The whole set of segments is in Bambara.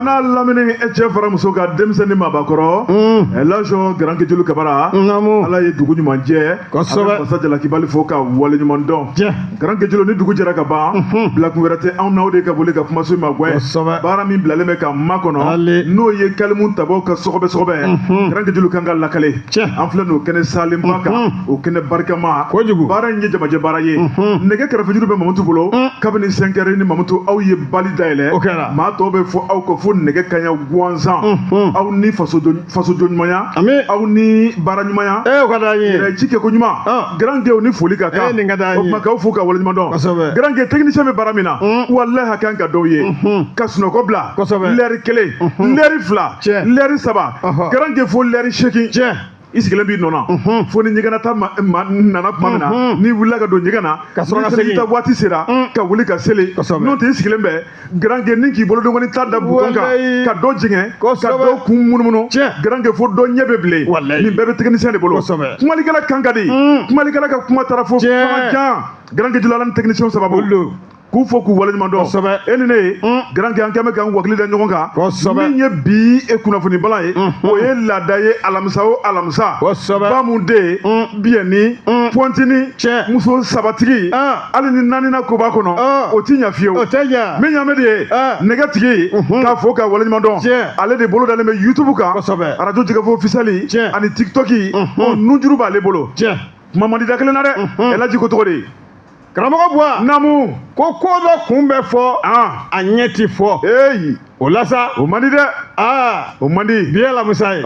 N'a lamini e cɛ fara muso kan, denmisɛnnin maabakɔrɔ, Elhaji Garankɛ Jeli Kabara, Ala ye dugu ɲuman jɛ. Kosɛbɛ. A bɛ masa jalakibali fo ka wale ɲuman dɔn. Garankɛ Jeli, ni dugu jɛra ka ban, bilakun wɛrɛ tɛ anw n'aw de ka boli ka kumaso ma gɛn. Baara min bilalen bɛ ka makɔnɔ, Ale. n'o ye kalimu tabaw ka sɔgɔbɛ sɔgɔbɛ, Garankɛ Jeli kan ka lakale. An filɛ n'o kɛnɛ salenba kan, o kɛnɛ barikama. Kojugu. Baara in ye jamajɛ baara ye. Nɛgɛ kɛrɛfɛjuru bɛ Mamutu bolo kabini 5 heures. Ni Mamutu, aw ye bali dayɛlɛ. O kɛra. Maa tɔw bɛ fɔ aw kɔ fo nɛgɛ kaɲa gansan. Aw ni fasojɔ ɲumanya, Ami. aw ni baara ɲumanya, O ka d'an ye. Yɛrɛ ci kɛ ko ɲuman. Garankɛw ni foli ka kan. Nin ka d'an O ye. tuma k'aw fo ka waleɲuman dɔn. Garankɛ, technicien bɛ baara min na, walahi a kan ka dɔw ye ka sunɔgɔ bila. Lɛri 1, lɛri 2, lɛri 3, garankɛ, fo lɛri 8. I sigilen b'i nɔ na fo ni ɲɛgɛnata ma nana tuma min na, n'i wulila ka don ɲɛgɛn na, Ka sɔrɔ ka ni segin. selita waati sera, ka wuli ka seli. N'o tɛ, i sigilen bɛ, garankɛ, ni k'i bolodenkɔni ta da bouton kan, ka dɔ jɛngɛ, ka dɔ kun munumunu, garankɛ, fo dɔ ɲɛ bɛ bilen. Nin bɛɛ bɛ technicien de bolo. Kumalikɛla kan ka di, kumalikɛla ka kuma taara fo fanga jan. Garankɛ Jeli, Ala ni technicien sababu, Olu. k'u fo k'u waleɲuman dɔn. E ni ne ye, garankɛ, an kɛn bɛ k'an wakili da ɲɔgɔn kan. Min ye bi e kunnafoni balan ye, o ye laada ye, alamisa o alamisa, Bamu den biyɛnni pɔntini, muso sabatigi, hali ni naaninan ko b'a kɔnɔ, o ti ɲa fiyewu. O tɛ ɲa. Min ɲamɛ de ye nɛgɛtigi, k'a fo ka waleɲuman dɔn. Ale de bolo dalen bɛ YouTube kan, arajo Jɛgɛfo officiel, ani TikTok, o nujuru b'ale bolo. Kuma man di da kelen na dɛ. Elhaji ko cogo di? Karamɔgɔ Buwa. Naamu. Ko ko dɔ kun bɛ fɔ, a ɲɛ ti fɔ. Eyi. O la sa. O man di dɛ. O man di. Bi ye alamisa ye.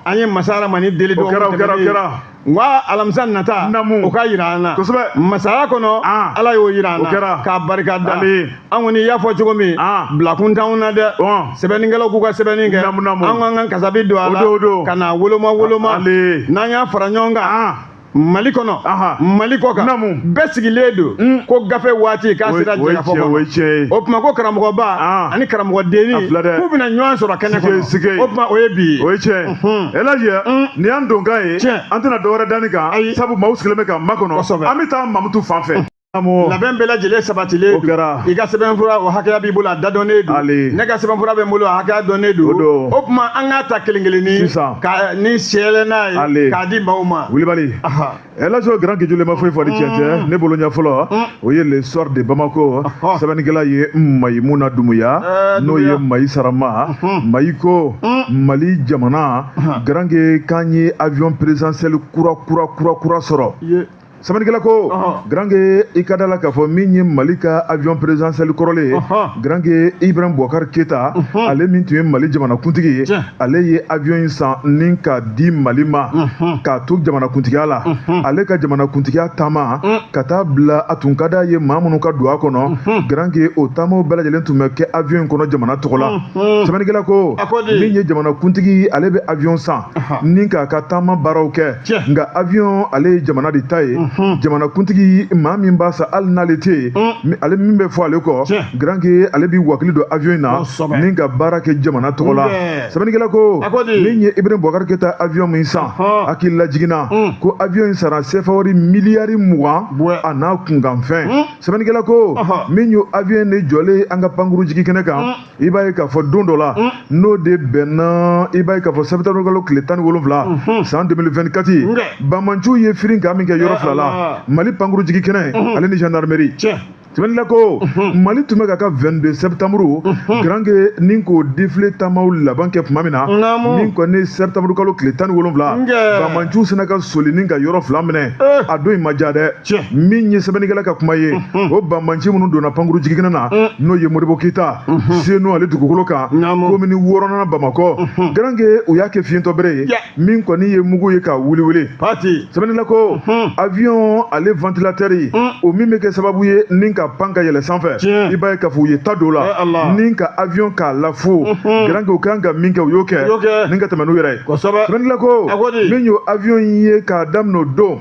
An ye masa Aramani deli. O kɛra, o kɛra, o kɛra. N ko alamisa nata, o ka yira an na. Masaya kɔnɔ, Ala y'o yira an O na. kɛra. K'a barika da. Ale. An kɔni y'a fɔ cogo min, bilakun t'anw na dɛ. Sɛbɛnnikɛlaw k'u ka sɛbɛnni kɛ. Naamu, naamu. An k'an ka kasabi don a O la. don, o don. Ka na woloma woloma. Ale. N'an y'a fara ɲɔgɔn kan, Mali kɔnɔ, Mali kɔ kan, bɛɛ sigilen don ko gafe waati k'a sera O ye jɛkafɔ tiɲɛ, o ye kɔnɔ. tiɲɛ ye. O tuma ko karamɔgɔba ani karamɔgɔdenni A filɛ dɛ. k'u bɛna ɲɔgɔn sɔrɔ kɛnɛ Sike, kɔnɔ. sike. O tuma o ye bi ye. O ye tiɲɛ ye. Elhaji, nin y'an donkan ye. An tɛna dɔwɛrɛ da nin kan, Ayi. sabu maaw sigilen bɛ k'an makɔnɔ. An bɛ taa Mamutu fan fɛ. Labɛn bɛɛ lajɛlen sabatilen O don. kɛra. I ka sɛbɛnfura, o hakɛya b'i bolo, a da dɔnnen don. Ale. Ne ka sɛbɛnfura bɛ n bolo, a hakɛya dɔnnen don. O don. O tuma an k'a ta kelen kelenni Sisan. ka ni sɛlɛ n'a ye, Ale. k'a di maaw ma. Wulibali. Elhaji Grand Kejule ma foyi fɔ ni tiɲɛ tɛ. Ne bolo ɲɛ fɔlɔ, o ye Le Soir de Bamako. Sɛbɛnnikɛla ye Mayimuna Dumuya, n'o ye Dumuya. Mayi Sarama. Mayi ko Mali jamana, Garanke, k'an ye avion présidentiel kura kura kura kura sɔrɔ. Sɛbɛnnikɛla ko, Garanke, i ka da la k'a fɔ min ye Mali ka avion présidentiel kɔrɔlen ye, Garanke, Ibrahim Boubacar Keita, ale min tun ye Mali jamanakuntigi ye, ale ye avion in san ni k'a di Mali ma k'a to jamanakuntigiya la. Ale ka jamanakuntigiya taama ka taa bila, a tun ka d'a ye maa minnu ka don a kɔnɔ, Garanke, o taamaw bɛɛ lajɛlen tun bɛ kɛ avion in kɔnɔ jamana tɔgɔ la. Sɛbɛnnikɛla ko, A ko di? min ye jamanakuntigi, ale bɛ avion san ni k'a ka taama baaraw kɛ, nka avion, ale ye jamana de ta ye. Jamanakuntigi maa min b'a san, hali n'ale tɛ yen, ale min bɛ fɔ ale kɔ, Garanke, ale b'i wakili don avion in na ni ka baara kɛ jamana tɔgɔ la. Sɛbɛnnikɛla ko, A ko di? min ye Ibrahim Boubacar Keita avion min san, hakili lajiginna ko avion in sara CFA wari miliyari 20 a n'a kunkanfɛn. Sɛbɛnnikɛla ko, min ye avion de jɔlen an ka pankuru jigi kɛnɛ kan, i b'a ye k'a fɔ don dɔ la, n'o de bɛnna, i b'a ye k'a fɔ septembre kalo tile 17, san 2024, banbaanciw ye firin kan min kɛ yɔrɔ fila la, Mali pankuru jigi kɛnɛ ale ni gendarmerie. Sɛbɛnnikɛla ko, Mali tun bɛ ka ka 22 septembre, Garanke, ni k'o défilé taamaw laban kɛ tuma min na, min kɔni septembre kalo tile 17, banbaanciw sina ka soli ni ka yɔrɔ fila minɛ. A don in ma diya dɛ. Min ye sɛbɛnnikɛla ka kuma ye, o banbaanci minnu donna pankuru jigikɛnɛ na, n'o ye Modibo Keyita, Senu ale dugukolo kan, komini 6nan Bamakɔ, Garanke, u y'a kɛ fiyentɔ bere ye. Min kɔni ye mugu ye ka wuli wuli. Sɛbɛnnikɛla ko, avion ale ventilateur ye, o min bɛ kɛ sababu ye ni ka pan ka yɛlɛ sanfɛ, i b'a ye k'a fɔ u ye ta don la Eh, ni ka avion k'a lafu. Garanke, u kan ka min kɛ, u y'o kɛ ni ka tɛmɛ n'u yɛrɛ ye. Sɛbɛnnikɛla ko, min y'o avion ye k'a daminɛ o don.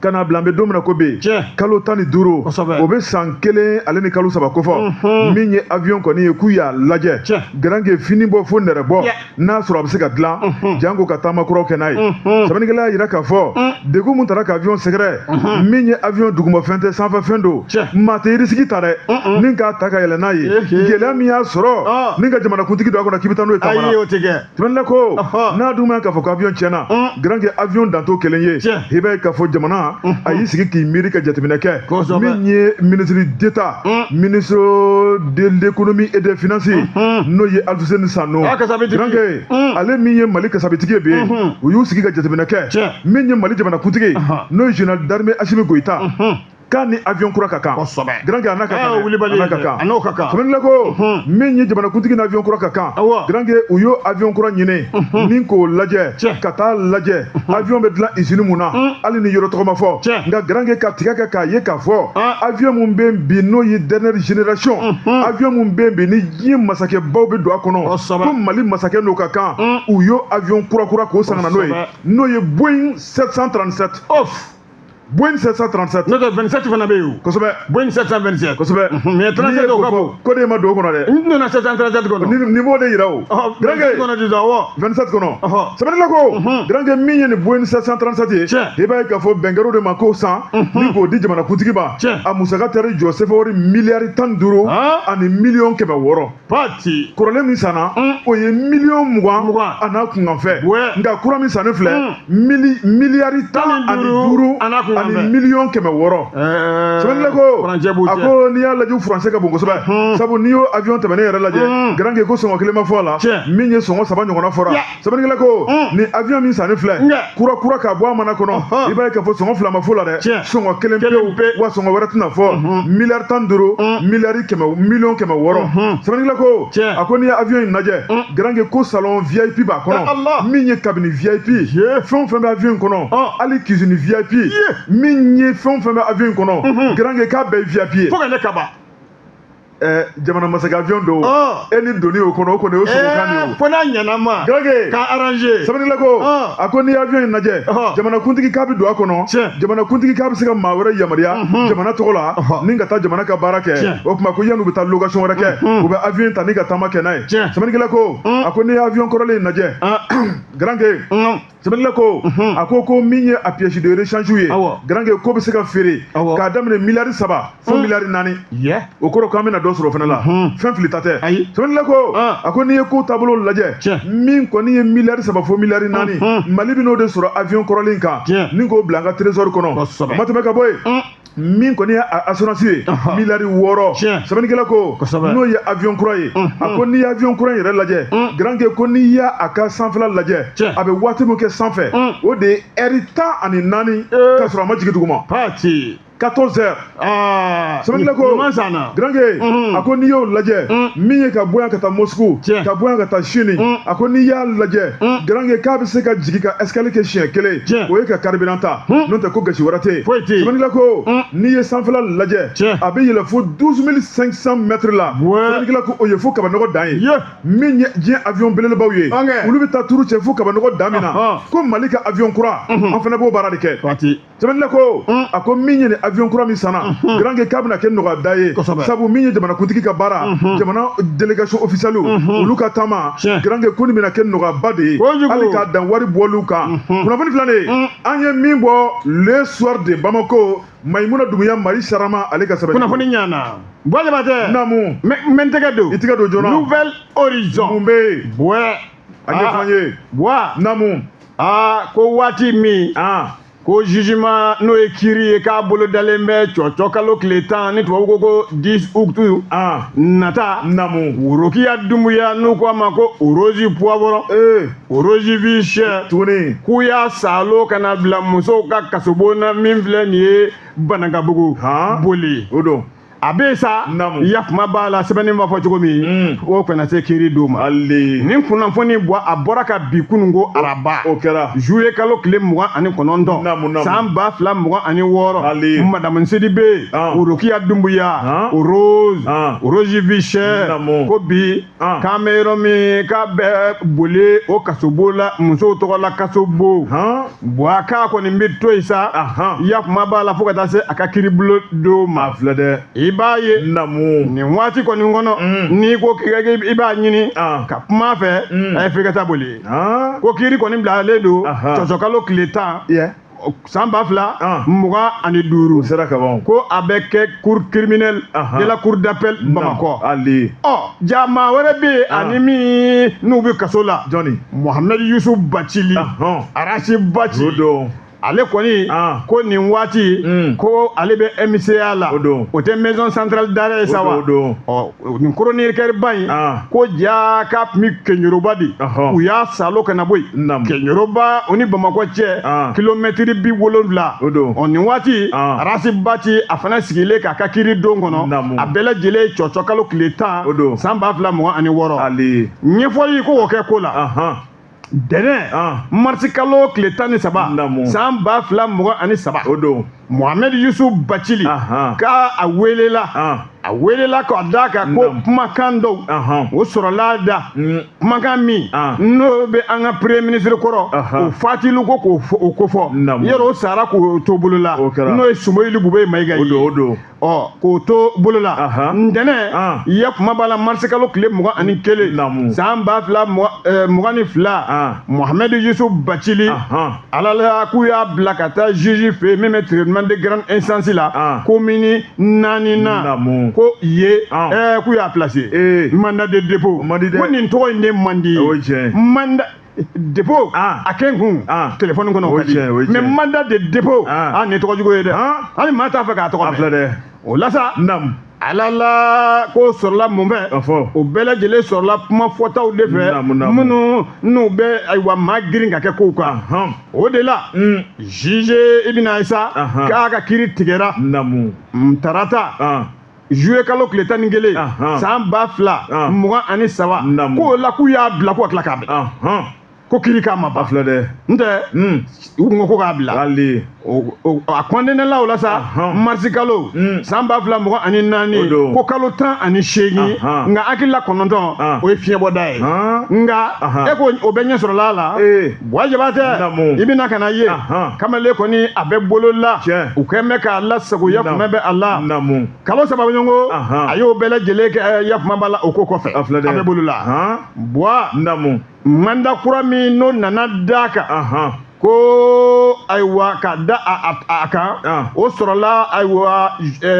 Ka n'a bila an bɛ don min na ko bi, kalo 15, o bɛ san 1 ale ni kalo 3 kofɔ. Min ye avion kɔni ye, k'u y'a lajɛ, Garange, fini bɔ fo nɛrɛ bɔ, n'a sɔrɔ a bɛ se ka dilan, janko ka taama kuraw kɛ n'a ye. Sɛbɛnnikɛla y'a jira k'a fɔ degun mun taara ka avion sɛgɛrɛ, min ye avion dugumafɛn tɛ, sanfɛfɛn don, maa tɛ risque ta dɛ, ni k'a ta ka yɛlɛ n'a ye. Gɛlɛya min y'a sɔrɔ ni ka jamanakuntigi don a kɔnɔ k'i bɛ taa n'o ye taama na. Ayi, o tɛ kɛ. Sɛbɛnnikɛla ko n'a dun ma k'a fɔ ko avion tiɲɛna, Garange, avion dan t'o kelen ye. I b'a ye k'a fɔ jamana a y'i sigi k'i miiri ka jateminɛ kɛ. Min ye ministre d'État, ministre de l'économie et des finances, n'o ye Alfousseyni Sanu, Garange, ale min ye Mali kasabitigi ye bi, u y'u sigi ka jateminɛ kɛ. Min ye Mali jamanakuntigi, n'o ye général d'armée Assimi Goïta, k'a ni avion kura ka kan. Garange, a n'a ka kan, a n'a ka kan. A n'o ka kan. Sɛbɛnnikɛla ko min ye jamanakuntigi ni avion kura ka kan, Garange, u y'o avion kura ɲini ni k'o lajɛ, ka taa lajɛ avion bɛ dilan usine mun na, hali ni yɔrɔ tɔgɔ ma fɔ. Nka Garange, ka tigɛ kɛ k'a ye k'a fɔ avion mun bɛ yen bi, n'o ye dernière génération avion mun bɛ yen bi, ni diɲɛ masakɛbaw bɛ don a kɔnɔ, ko Mali masakɛ n'o ka kan, u y'o avion kura kura k'o san ka na n'o ye, n'o ye Boeing 737. Boeing 737. N'o tɛ, 27 fana bɛ yen o. Kosɛbɛ. Boeing 727. Kosɛbɛ. Mais 37 o ka bon. Ko de ma don o kɔnɔ dɛ. N donna 737 kɔnɔ. Nin b'o de yira o. Garange kɔnɔ sisan, awɔ. 27 kɔnɔ. Sɛbɛnnikɛla ko Garange, min ye nin Boeing 737 ye, i b'a ye k'a fɔ bɛn kɛr'o de ma k'o san ni k'o di jamanakuntigi ma. A musaka taara jɔ CFA wari miliyari 15 ani miliyɔn 600. Pati. Kɔrɔlen min sanna, o ye miliyɔn 20 a n'a kunkanfɛn. Nka kura min sannen filɛ, miliyari 15 ani miliyɔn 600. Sɛbɛnnikɛla ko a ko n'i y'a lajɛ, furancɛ ka bon kosɛbɛ, sabu n'i y'o avion tɛmɛnen yɛrɛ lajɛ, Garange, ko sɔngɔ kelen ma fɔ a la, min ye sɔngɔ saba ɲɔgɔnna fɔra. Sɛbɛnnikɛla ko nin avion min sannen filɛ kura kura k'a bɔ a mana kɔnɔ, i b'a ye k'a fɔ sɔngɔ fila ma fɔ la dɛ, sɔngɔ kelen pewu, wa sɔngɔ wɛrɛ tɛna fɔ, miliyari 15, miliyari kɛmɛ, miliyɔn 600. Sɛbɛnnikɛla ko a ko n'i ye avion in lajɛ, Garange, ko salon VIP b'a kɔnɔ, min ye cabine VIP, fɛn o fɛn bɛ avion in kɔnɔ, hali cuisine VIP, min ye fɛn o fɛn bɛ avion in kɔnɔ, Garange, k'a bɛɛ ye VIP ye. Fo ka ne kaba. Jamana masakɛ avion don, e ni doni o kɔnɔ, o kɔni o ye sogokan de ye o. Fo n'a ɲɛna ma. Garange, k'a arranger. Sɛbɛnnikɛla ko a ko n'i ye avion in lajɛ, jamanakuntigi k'a bɛ don a kɔnɔ, jamanakuntigi k'a bɛ se ka maa wɛrɛ yamaruya jamana tɔgɔ la ni ka taa jamana ka baara kɛ. O tuma ko yanni u bɛ taa location wɛrɛ kɛ, u bɛ avion ta ni ka taama kɛ n'a ye. Sɛbɛnnikɛla ko a ko n'i ye avion kɔrɔlen in lajɛ, Garange, sɛbɛnnikɛla ko a ko min ye a pièce de rechange ye, Garange, ko bɛ se ka feere k'a daminɛ miliyari 3 fo miliyari 4. O kɔrɔ k'an bɛna dɔ sɔrɔ o fana la, fɛn filita tɛ. Sɛbɛnnikɛla ko a ko n'i ye ko taabolo lajɛ, min kɔni ye miliyari 3 fo miliyari 4, Mali bɛ n'o de sɔrɔ avion kɔrɔlen kan ni k'o bila an ka trésor kɔnɔ. O ma tɛmɛ ka bɔ yen, min kɔni ye assurance ye, miliyari 6. Sɛbɛnnikɛla ko n'o ye avion kura ye, a ko n'i ye avion kura in yɛrɛ lajɛ, Garange, ko n'i y'a a ka sanfɛla lajɛ, a bɛ waati min kɛ sanfɛ, o de ye ɛri 14 k'a sɔrɔ a ma jigin duguma. Pati. 14 heures. Sɛbɛnnikɛla ko Garange, a ko n'i y'o lajɛ, min ye ka bɔ yan ka taa Moscou, ka bɔ yan ka taa Chine, a ko n'i y'a lajɛ, Garange, k'a bɛ se ka jigin ka escale kɛ siɲɛ kelen, o ye ka carburant ta, n'o tɛ ko gasi wɛrɛ tɛ yen. Sɛbɛnnikɛla ko n'i ye sanfɛla lajɛ, a bɛ yɛlɛ fo 12 500 mètres la. Sɛbɛnnikɛla ko o ye fo kabanɔgɔ dan ye. Min ye diɲɛ avion belebelebaw ye, olu bɛ taa turu cɛ fo kabanɔgɔ dan min na, ko Mali ka avion kura, an fana b'o baara de kɛ. Sɛbɛnnikɛla ko a ko min ye nin avion kura min sanna, Garange, k'a bɛna kɛ nɔgɔyada ye, sabu min ye jamanakuntigi ka baara, jamana délégation officielle olu ka taama, Garange, ko nin bɛna kɛ nɔgɔyaba de ye, hali k'a dan wari bɔliw kan. Kunnafoni filɛ nin ye, an ye min bɔ Le Soir de Bamako, Mayimuna Dunbuya Mari Sarama ale ka sɛbɛn. Kunnafoni ɲana. Buwa Jabatɛ. Naamu. N bɛ n tɛgɛ don. I tɛgɛ don joona. Nouvel Horizon. Mun bɛ yen? Buwa. A ɲɛfɔ an ye. Buwa. Naamu. Aa, ko waati min. Ko jugement, n'o ye kiiri ye, k'a bolo dalen bɛ cɔcɔ kalo tile 10, ni tubabu ko ko 10 août nata. Naamu. Worokiya Dunbuya, n'u ko a ma ko Rose Poivron. Rose vie chère. Tuguni. K'u y'a salo ka na bila musow ka kasobon na, min filɛ nin ye Banankabugu. Boli. O don. A bɛ sa, yakuma b'a la, sɛbɛnni b'a fɔ cogo min, o kana se kiiri don ma. Nin kunnafoni bɔ a bɔra ka bi kunun ko araba, o kɛra juillet kalo tile 29, san 2026. Madamu Sidibe, Orokiya Dunbuya, Rose, Rose vie chère, ko bi k'an bɛ yɔrɔ min, k'a bɛ boli o kasobon la, musow tɔgɔ la kasobon. Buwa, k'a kɔni bɛ to yen sa, yakuma b'a la, fo ka taa se a ka kiiribulon don ma. A filɛ dɛ. I b'a ye nin waati kɔni kɔnɔ, n'i ko i b'a ɲini ka kuma a fɛ, a ye f'i ka taa boli. Ko kiiri kɔni bilalen don cɔcɔkalo tile 10, san 2025. O sera ka ban. Ko a bɛ kɛ cour criminelle de la cour d'appel Bamakɔ. Ali. Ɔ, ja maa wɛrɛ bɛ yen ani min n'u bɛ kaso la. Jɔnni? Mohamed Yusuf Bacili, Arasi Baci. O don. Ale kɔni, ko nin waati, ko ale bɛ MCA la. O don. O tɛ maison centrale d'arrêt ye sa wa? O don. Ɔ, nin chroniqueur ba in, ko ja k'a tun bɛ Keɲeroba de. U y'a salo ka na bɔ yen. Keɲeroba, o ni Bamakɔ cɛ, kilomɛtiri 70. O don. Ɔ, nin waati, Arasi Baci, a fana sigilen k'a ka kiiri don kɔnɔ. A bɛɛ lajɛlen ye cɔcɔ kalo tile 10, O don. san 2026. Ali. Ɲɛfɔli ko k'o kɛ ko la. Dɛnɛn, marisi kalo tile 13, san 2023. O don. Mohamed Yusuf Bacili, k'a a welela, a welela k'a d'a kan ko kumakan dɔw o sɔrɔla a da, kumakan min n'o bɛ an ka premier ministre kɔrɔ, o fatilu ko k'o kofɔ yɔrɔ, o sara k'o to bolo la, n'o ye Sumeyilu Bubɛyi Mayiga ye. O don. Ɔ, k'o to bolo la. Ntɛnɛn, yakuma b'a la, marisi kalo tile 21, san 2022, Mohamed Yusuf Bacili, ala la k'u y'a bila ka taa juge fɛ yen min bɛ tribunal de grande instance la, commune naani na, ko ye k'u y'a placé mandat de dépôt. Ko nin tɔgɔ in de man di ye. Mandat dépôt, a kɛ n kun téléphone kɔnɔ, o ka di, mais mandat de dépôt, a nin tɔgɔ jugu ye dɛ, hali maa t'a fɛ k'a tɔgɔ mɛn. O la sa, ala la ko sɔrɔla mun fɛ? O bɛɛ lajɛlen sɔrɔla kuma fɔtaw de fɛ minnu n'u bɛ, ayiwa, maa girin ka kɛ kow kan. O de la, juge, i bɛna ye sa k'a ka kiiri tigɛra tarata, juillet kalo tile 11, san 2023. K'o la, k'u y'a bila ko ka tila k'a bila, ko kiiri k'a ma ban. Filɛ dɛ. N tɛ u kun ko ko k'a bila. A condamné la o la sa, marisi kalo, san 2024, ko kalo 18, nka hakilila 9, o ye fiɲɛbɔda ye. Nka e ko o bɛ ɲɛ sɔrɔla a la. Buwa Jabatɛ, i bɛna ka na ye kamalen kɔni a bɛ bolo la, u kɛn bɛ k'a lasago, yakuma bɛ a la, kalo 3 ɲɔgɔn a y'o bɛɛ lajɛlen kɛ, yakuma b'a la. O ko kɔfɛ, a bɛ bolo la. Buwa, mandat kura min n'o nana d'a kan, ko ayiwa, ka da a kan, o sɔrɔla, ayiwa,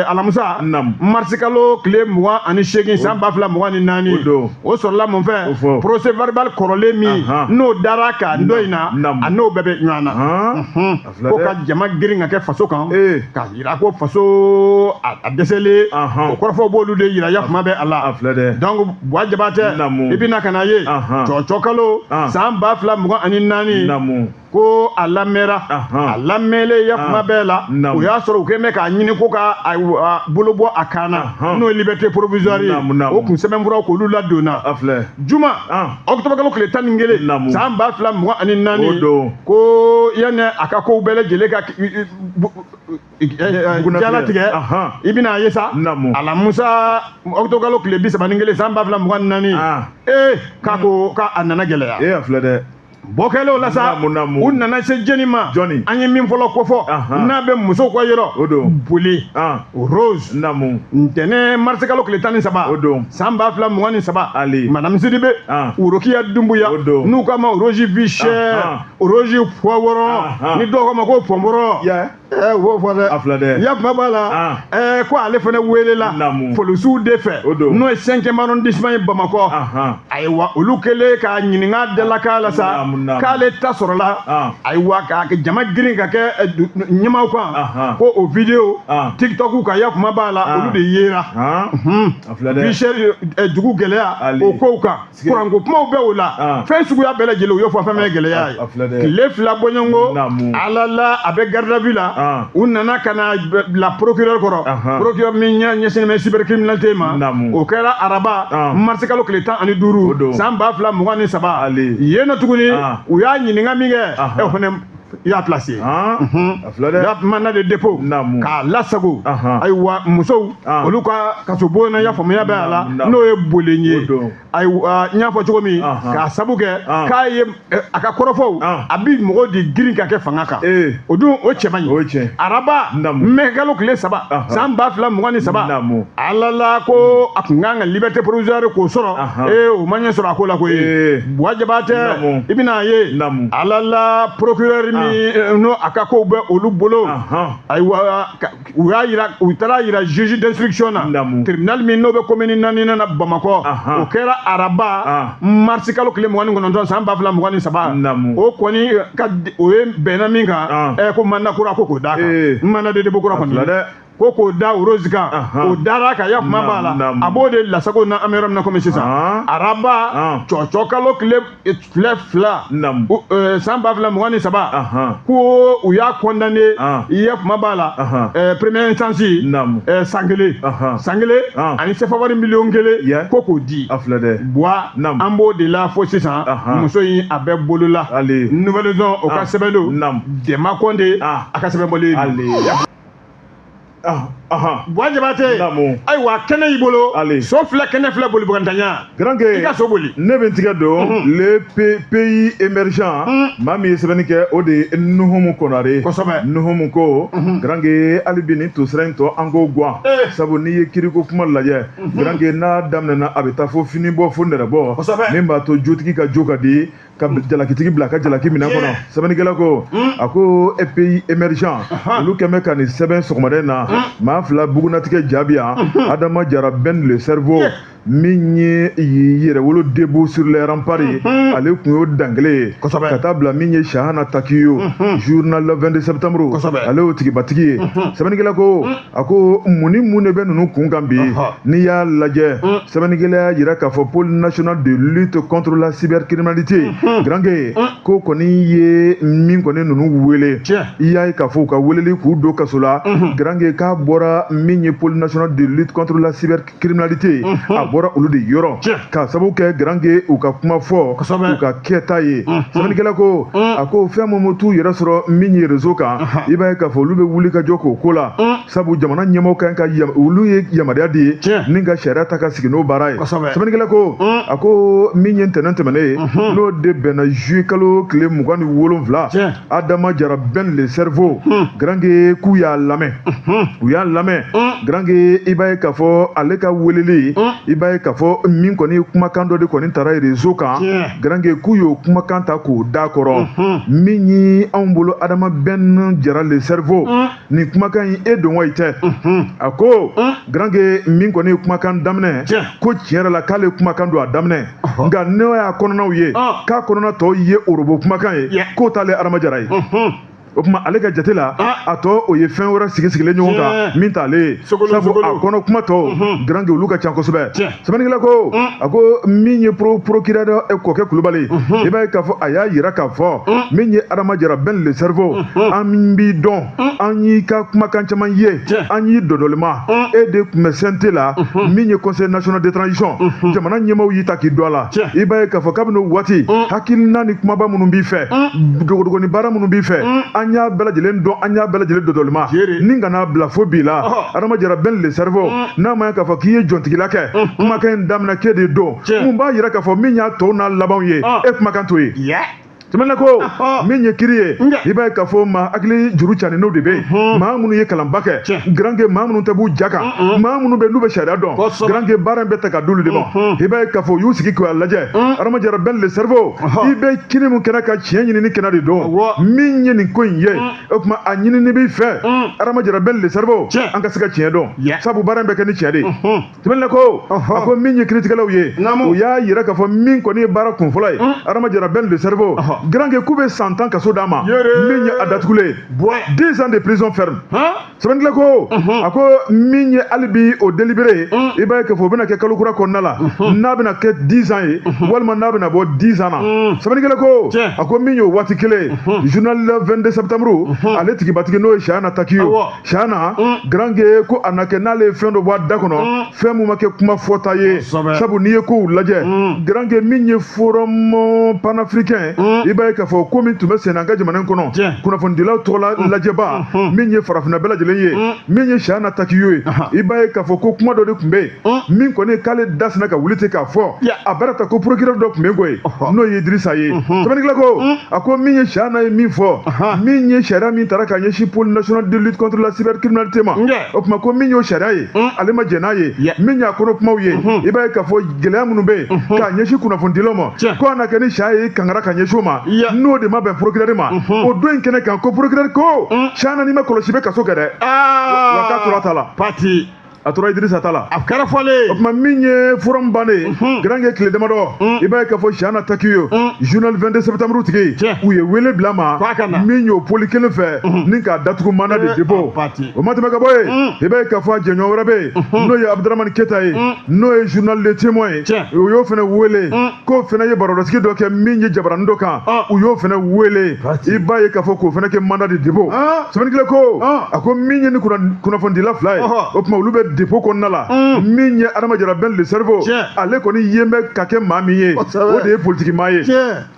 alamisa, marisi kalo tile 28, san 2024. O sɔrɔla mun fɛ? Procès verbal kɔrɔlen min n'o dara kan dɔ in na, a n'o bɛɛ bɛ ɲɔgɔn na, ko ka jama girin ka kɛ faso kan, k'a yira ko faso a dɛsɛlen. O kɔrɔfɔw b'olu de yira, yakuma bɛ a la. Donc Buwa Jabatɛ, i bɛna ka na ye cɔcɔ kalo, san 2024, ko a lamɛnra, a lamɛnlen, yakuma bɛɛ la, o y'a sɔrɔ u kɛn bɛ k'a ɲini ko ka bolo bɔ a kan na, n'o ye liberté provisoire ye. O kun sɛbɛnfuraw k'olu ladonna juma, octobre kalo tile 11, san 2024, ko yanni a ka kow bɛɛ lajɛlen ka jalatigɛ, i bɛna ye sa, alamusa, octobre kalo tile 31, san 2024, ee, k'a ko k'a nana gɛlɛya. Ee, a filɛ dɛ. Bɔ kɛlen o la sa, u nana se jɛni ma. An ye min fɔlɔ kofɔ, n'a bɛ musow ka yɔrɔ boli, Rose, ntɛnɛn, marisikalo tile 13, san 2023, Madame Sidibe, Worokiya Dunbuya, n'u k'a ma Rose vie chère, Rose poivron, ni dɔw k'a ma ko pɔnpɔrɔ, u b'o fɔ dɛ. A filɛ dɛ. Yakuma b'a la, ko ale fana welela polisiw de fɛ, n'o ye cinquième arrondissement ye Bamakɔ. Ayiwa, olu kɛlen k'a ɲininka dalakan la sa, k'ale ta sɔrɔla, ayiwa, k'a jama girin ka kɛ ɲɛmaw kan, ko o vidéo TikTok kan, yakuma b'a la, olu de yera vie chère, dugu gɛlɛya, o kow kan, kuranko kumaw bɛ o la, fɛn suguya bɛɛ lajɛlen u y'o fɔ, fɛn bɛɛ gɛlɛya ye. Tile 2 bɔɲɔgɔnko, ala la, a bɛ garde à vue la. U nana ka na bila procureur kɔrɔ, procureur min ɲɛsinnen bɛ cybercriminalité ma. O kɛra araba marisi kalo tile 15 san 2023. Yen nɔ tuguni, u y'a ɲininka min kɛ, o fana i y'a placé. A filɛ dɛ. Mandat de dépôt k'a lasago. Ayiwa, musow olu ka kasobon na, i y'a faamuya bɛ a la, n'o ye bolen ye. Ayiwa, n y'a fɔ cogo min, k'a sabu kɛ k'a ye a ka kɔrɔfɔw, a bi mɔgɔw de girin ka kɛ fanga kan. O dun, o cɛ man ɲi. Araba mɛ kalo tile 3 san 2023, ala la ko a tun kan ka liberté provisoire k'o sɔrɔ, ee, o ma ɲɛ sɔrɔ a ko la koyi. Buwa Jabatɛ, i bɛna ye, ala la, procureur min n'o a ka kow bɛ olu bolo, ayiwa, u y'a yira, u taara yira juge d'instruction na, tribunal min n'o bɛ commune 4 na Bamakɔ. O kɛra araba marisi kalo tile 29 san 2023. O kɔni ka o ye bɛnna min kan, ko mandat kura ko k'o d'a kan, mandat de dépôt kura kɔni ko k'o da Rose kan, o dara kan. Ya kuma b'a la, a b'o de lasago na. An bɛ yɔrɔ min na komi sisan, araba cɔcɔ kalo tile 2 san 2023, ko u y'a condamné, i ya kuma b'a la, première instance, san kelen, san kelen ani CFA wari miliyɔn 1, ko k'o di. A filɛ dɛ. Buwa, an b'o de la fo sisan. Muso in a bɛ bolo la. Nouvelle Horizon o ka sɛbɛn don, Dɛma Kɔnde a ka sɛbɛn bɔlen. Buwa Jabatɛ, ayiwa, kɛnɛ y'i bolo, so filɛ, kɛnɛ filɛ, bolibogantanya. Garanke, i ka so boli. Ne bɛ n tigɛ don le pays émergent. Maa min ye sɛbɛnni kɛ, o de ye Nuhumu Konare. Nuhumu ko, Garanke, hali bi nin tosira in tɔ, an k'o guwan, sabu n'i ye kiriko kuma lajɛ, Garanke, n'a daminɛna, a bɛ taa fo fini bɔ, fo nɛrɛ bɔ, min b'a to jotigi ka jo ka di ka jalakitigi bila ka jalaki minɛn kɔnɔ. Sɛbɛnnikɛla ko, a ko pays émergent olu kɛn bɛ ka nin sɛbɛn sɔgɔmada in na. Maa fila bugunatigɛ jaabi yan: Adama Jara Ben le cerveau, min ye yɛrɛwolo debout sur les remparts ye, ale tun y'o dankelen ye, ka taa bila min ye Shahana Takiyo, journal le 22 septembre, ale y'o tigibatigi ye. Sɛbɛnnikɛla ko, a ko mun ni mun de bɛ ninnu kun kan bi? N'i y'a lajɛ, sɛbɛnnikɛla y'a jira k'a fɔ pôle national de lutte contre la cybercriminalité, Garanke, ko kɔni ye min kɔni ninnu wele, i y'a ye k'a fɔ u ka weleli k'u don kaso la, Garanke, k'a bɔra min ye pôle national de lutte contre la cybercriminalité, a bɔra olu de yɔrɔ, k'a sababu kɛ, Garanke, u ka kuma fɔ, u ka kɛta ye. Sɛbɛnnikɛla ko, a ko fɛn min t'u yɛrɛ sɔrɔ min ye réseau kan, i b'a ye k'a fɔ olu bɛ wuli ka jɔ k'o ko la, sabu jamana ɲɛmɔgɔ kan ka olu ye yamaruya di ye ni ka sariya ta ka sigi n'o baara ye. Sɛbɛnnikɛla ko, a ko min ye ntɛnɛn tɛmɛnen ye, n'o de bɛnna juillet kalo tile 27, Adama Jara Ben le cerveau, Garanke, k'u y'a lamɛn, u y'a lamɛn. Garanke, i b'a ye k'a fɔ ale ka weleli, i b'a ye k'a fɔ min kɔni kumakan dɔ de kɔni taara réseau kan, Garanke, k'u y'o kumakan ta k'o da kɔrɔ. Min ye anw bolo Adama Ben Jara le cerveau, nin kumakan in, e don wa i tɛ? A ko, Garanke, min kɔni ye kumakan daminɛ, ko tiɲɛ yɛrɛ la, k'ale kumakan don a daminɛ, nka n'o y'a kɔnɔnaw ye, k'a kɔnɔna tɔw ye orobo kumakan ye, k'o t'ale Adama Jara ye. O tuma, ale ka jate la, a tɔ o ye fɛn wɛrɛ sigi sigilen ɲɔgɔn kan min t'ale ye, sabu a kɔnɔ kuma tɔw, Garanke, olu ka ca kosɛbɛ. Sɛbɛnnikɛla ko, a ko min ye procureur Kɔkɛ Kulubali, i b'a ye k'a fɔ a y'a yira k'a fɔ min ye Adama Jara Ben le cerveau, an b'i dɔn, an y'i ka kumakan caman ye, an y'i dɔdɔlima, e de tun bɛ CNT la, min ye conseil national de transition, jamana ɲɛmaaw y'i ta k'i don a la. I b'a ye k'a fɔ kabini o waati, hakilina ni kumaba minnu b'i fɛ, dogodogoni baara minnu b'i fɛ, an y'a bɛɛ lajɛlen dɔn, an y'a bɛɛ lajɛlen dɔdɔlima ni ka n'a bila fo bi la. Adama Jara Ben le cerveau, n'a ma ye k'a fɔ k'i ye jɔntigila kɛ, kumakan in daminɛ k'e de don, mun b'a yira k'a fɔ min y'a tɔw n'a labanw ye, e kumakan t'o ye. Tɛmɛna ko min ye kiri ye, i b'a ye k'a fɔ maa hakili juru caninenw de bɛ yen, maa minnu ye kalanba kɛ, Garanke, maa minnu tɛ b'u ja kan, maa minnu bɛ n'u bɛ sariya dɔn, Garanke, baara in bɛ ta ka d'olu de ma. I b'a ye k'a fɔ u y'u sigi k'a lajɛ. Adama Jara Ben le cerveau, i bɛ kiri min kɛnɛ ka tiɲɛ ɲinini kɛnɛ de don, min ye nin ko in ye, o tuma a ɲinini b'i fɛ, Adama Jara Ben le cerveau, an ka se ka tiɲɛ dɔn, sabu baara in bɛ kɛ ni tiɲɛ de ye. Tɛmɛna ko, a ko min ye kiritigɛlaw ye, u y'a yira k'a fɔ min kɔni ye baara kunfɔlɔ ye, Adama Jara Ben le cerveau, Garankɛ k'u bɛ san 10 kaso d'a ma min ye a datugulen 10 ans de prison ferme. Sɛbɛnnikɛla ko a ko min ye hali bi o délibéré, i b'a ye k'a fɔ o bɛna kɛ kalo kura kɔnɔna la, n'a bɛna kɛ 10 ans ye walima n'a bɛna bɔ 10 ans na. Sɛbɛnnikɛla ko a ko min ye o waati kelen, journal 22 septembre, ale tigibatigi n'o ye Chahana Takiyo, Chahana Garankɛ, ko a na kɛ n'ale ye fɛn dɔ bɔ a da kɔnɔ, fɛn mun ma kɛ kuma fɔta ye, sabu n'i ye kow lajɛ, Garankɛ, min ye forum panafricain, i b'a ye k'a fɔ ko min tun bɛ senna an ka jamana in kɔnɔ, kunnafonidilaw tɔgɔla lajɛba min ye farafinna bɛɛ lajɛlen ye, min ye Chahana Takiyo ye, i b'a ye k'a fɔ ko kuma dɔ de tun bɛ yen min kɔni k'ale da sinna ka wuli ten k'a fɔ a bɛra ta, ko procureur dɔ tun bɛ yen koyi, n'o ye Idrissa ye. Sɛbɛnnikɛla ko a ko min ye Chahana ye min fɔ, min ye sariya min tara ka ɲɛsin pôle national de lutte contre la cybercriminalité ma, o tuma ko min y'o sariya ye, ale ma jɛn n'a ye. Min y'a kɔnɔ kumaw ye, i b'a ye k'a fɔ gɛlɛya minnu bɛ yen k'a ɲɛsin kunnafonidilaw ma, ko a na kɛ ni sariya ye kangara ka ɲɛsin o ma, n'o de ma bɛn procureur ma o don in kɛnɛ kan, ko procureur ko Chahana, n'i ma kɔlɔsi, bɛ kaso kɛ dɛ. Wa k'a tora ta la. Pati. A tora Idrissa ta la. A kɛra fɔlen. O tuma min ye forum bannen, Garankɛ, tile damadɔ, i b'a ye k'a fɔ Chahana Takiyo, journal 22 septembre tigi, u ye wele bila ma min y'o pôle kelen fɛ ni k'a datugu mandat de dépôt. O ma tɛmɛ ka bɔ yen, i b'a ye k'a fɔ a jɛɲɔgɔn wɛrɛ bɛ yen, n'o ye Abudramani Keta ye, n'o ye journal Le Témoin ye. U y'o fana wele k'o fana ye barodasigi dɔ kɛ min ye jabaranin dɔ kan. U y'o fana wele, i b'a ye k'a fɔ k'o fana kɛ mandat de dépôt. Sɛbɛnnikɛla ko a ko min ye ni kunnafonidila fila ye, o tuma olu bɛ dépôt kɔnɔna la. Min ye Adama Jara Ben le cerveau, ale kɔni yen bɛ ka kɛ maa min ye, o de ye politiki maa ye,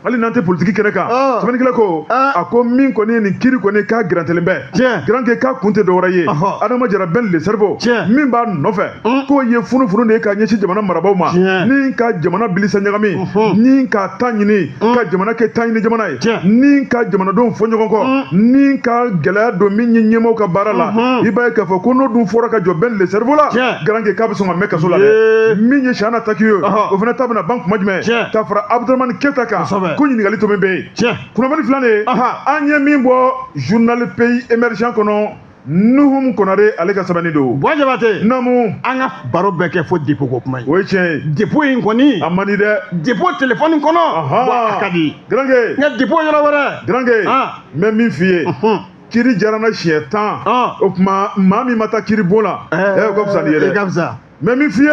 hali n'an tɛ politiki kɛnɛ kan. Sɛbɛnnikɛla ko a ko min kɔni ye nin kiiri kɔni k'a garantelen bɛ, Garankɛ, k'a kun tɛ dɔwɛrɛ ye, Adama Jara Ben le cerveau min b'a nɔfɛ, k'o ye funufunu de ye ka ɲɛsin jamana marabaaw ma, ni ka jamana bilisa ɲagami, ni ka ta ɲini ka jamana kɛ ta ɲini jamana ye, ni ka jamanadenw fɔ ɲɔgɔn kɔ, ni ka gɛlɛya don min ye ɲɛmaaw ka baara la. I b'a ye k'a fɔ ko n'o dun fɔra ka jɔ Ben le cerveau la, Garankɛ, k'a bɛ sɔn ka mɛn kaso la dɛ. Min ye Chahana Takiyo ye, o fana ta bɛna ban kuma jumɛn ka fara Abudramani Keta kan, ko ɲininkali to min bɛ yen. Kunnafoni filɛ nin ye, an ye min bɔ journal Pays émergent kɔnɔ, Nuhum Konare ale ka sɛbɛnni don. Buwa Jabate. Naamu. An ka baro bɛɛ kɛ fo dépôt ko kuma ye. O ye tiɲɛ ye. Dépôt in kɔni. A man di dɛ. Dépôt téléphone kɔnɔ. Wa a ka di. Garankɛ. Nka dépôt yɔrɔ wɛrɛ. Garankɛ. N bɛ min f'i ye. Kiiri diyara n na siɲɛ 10. O tuma maa min ma taa kiiri bon la, o ka fisa n'i ye dɛ. I ka fisa. N bɛ min f'i ye,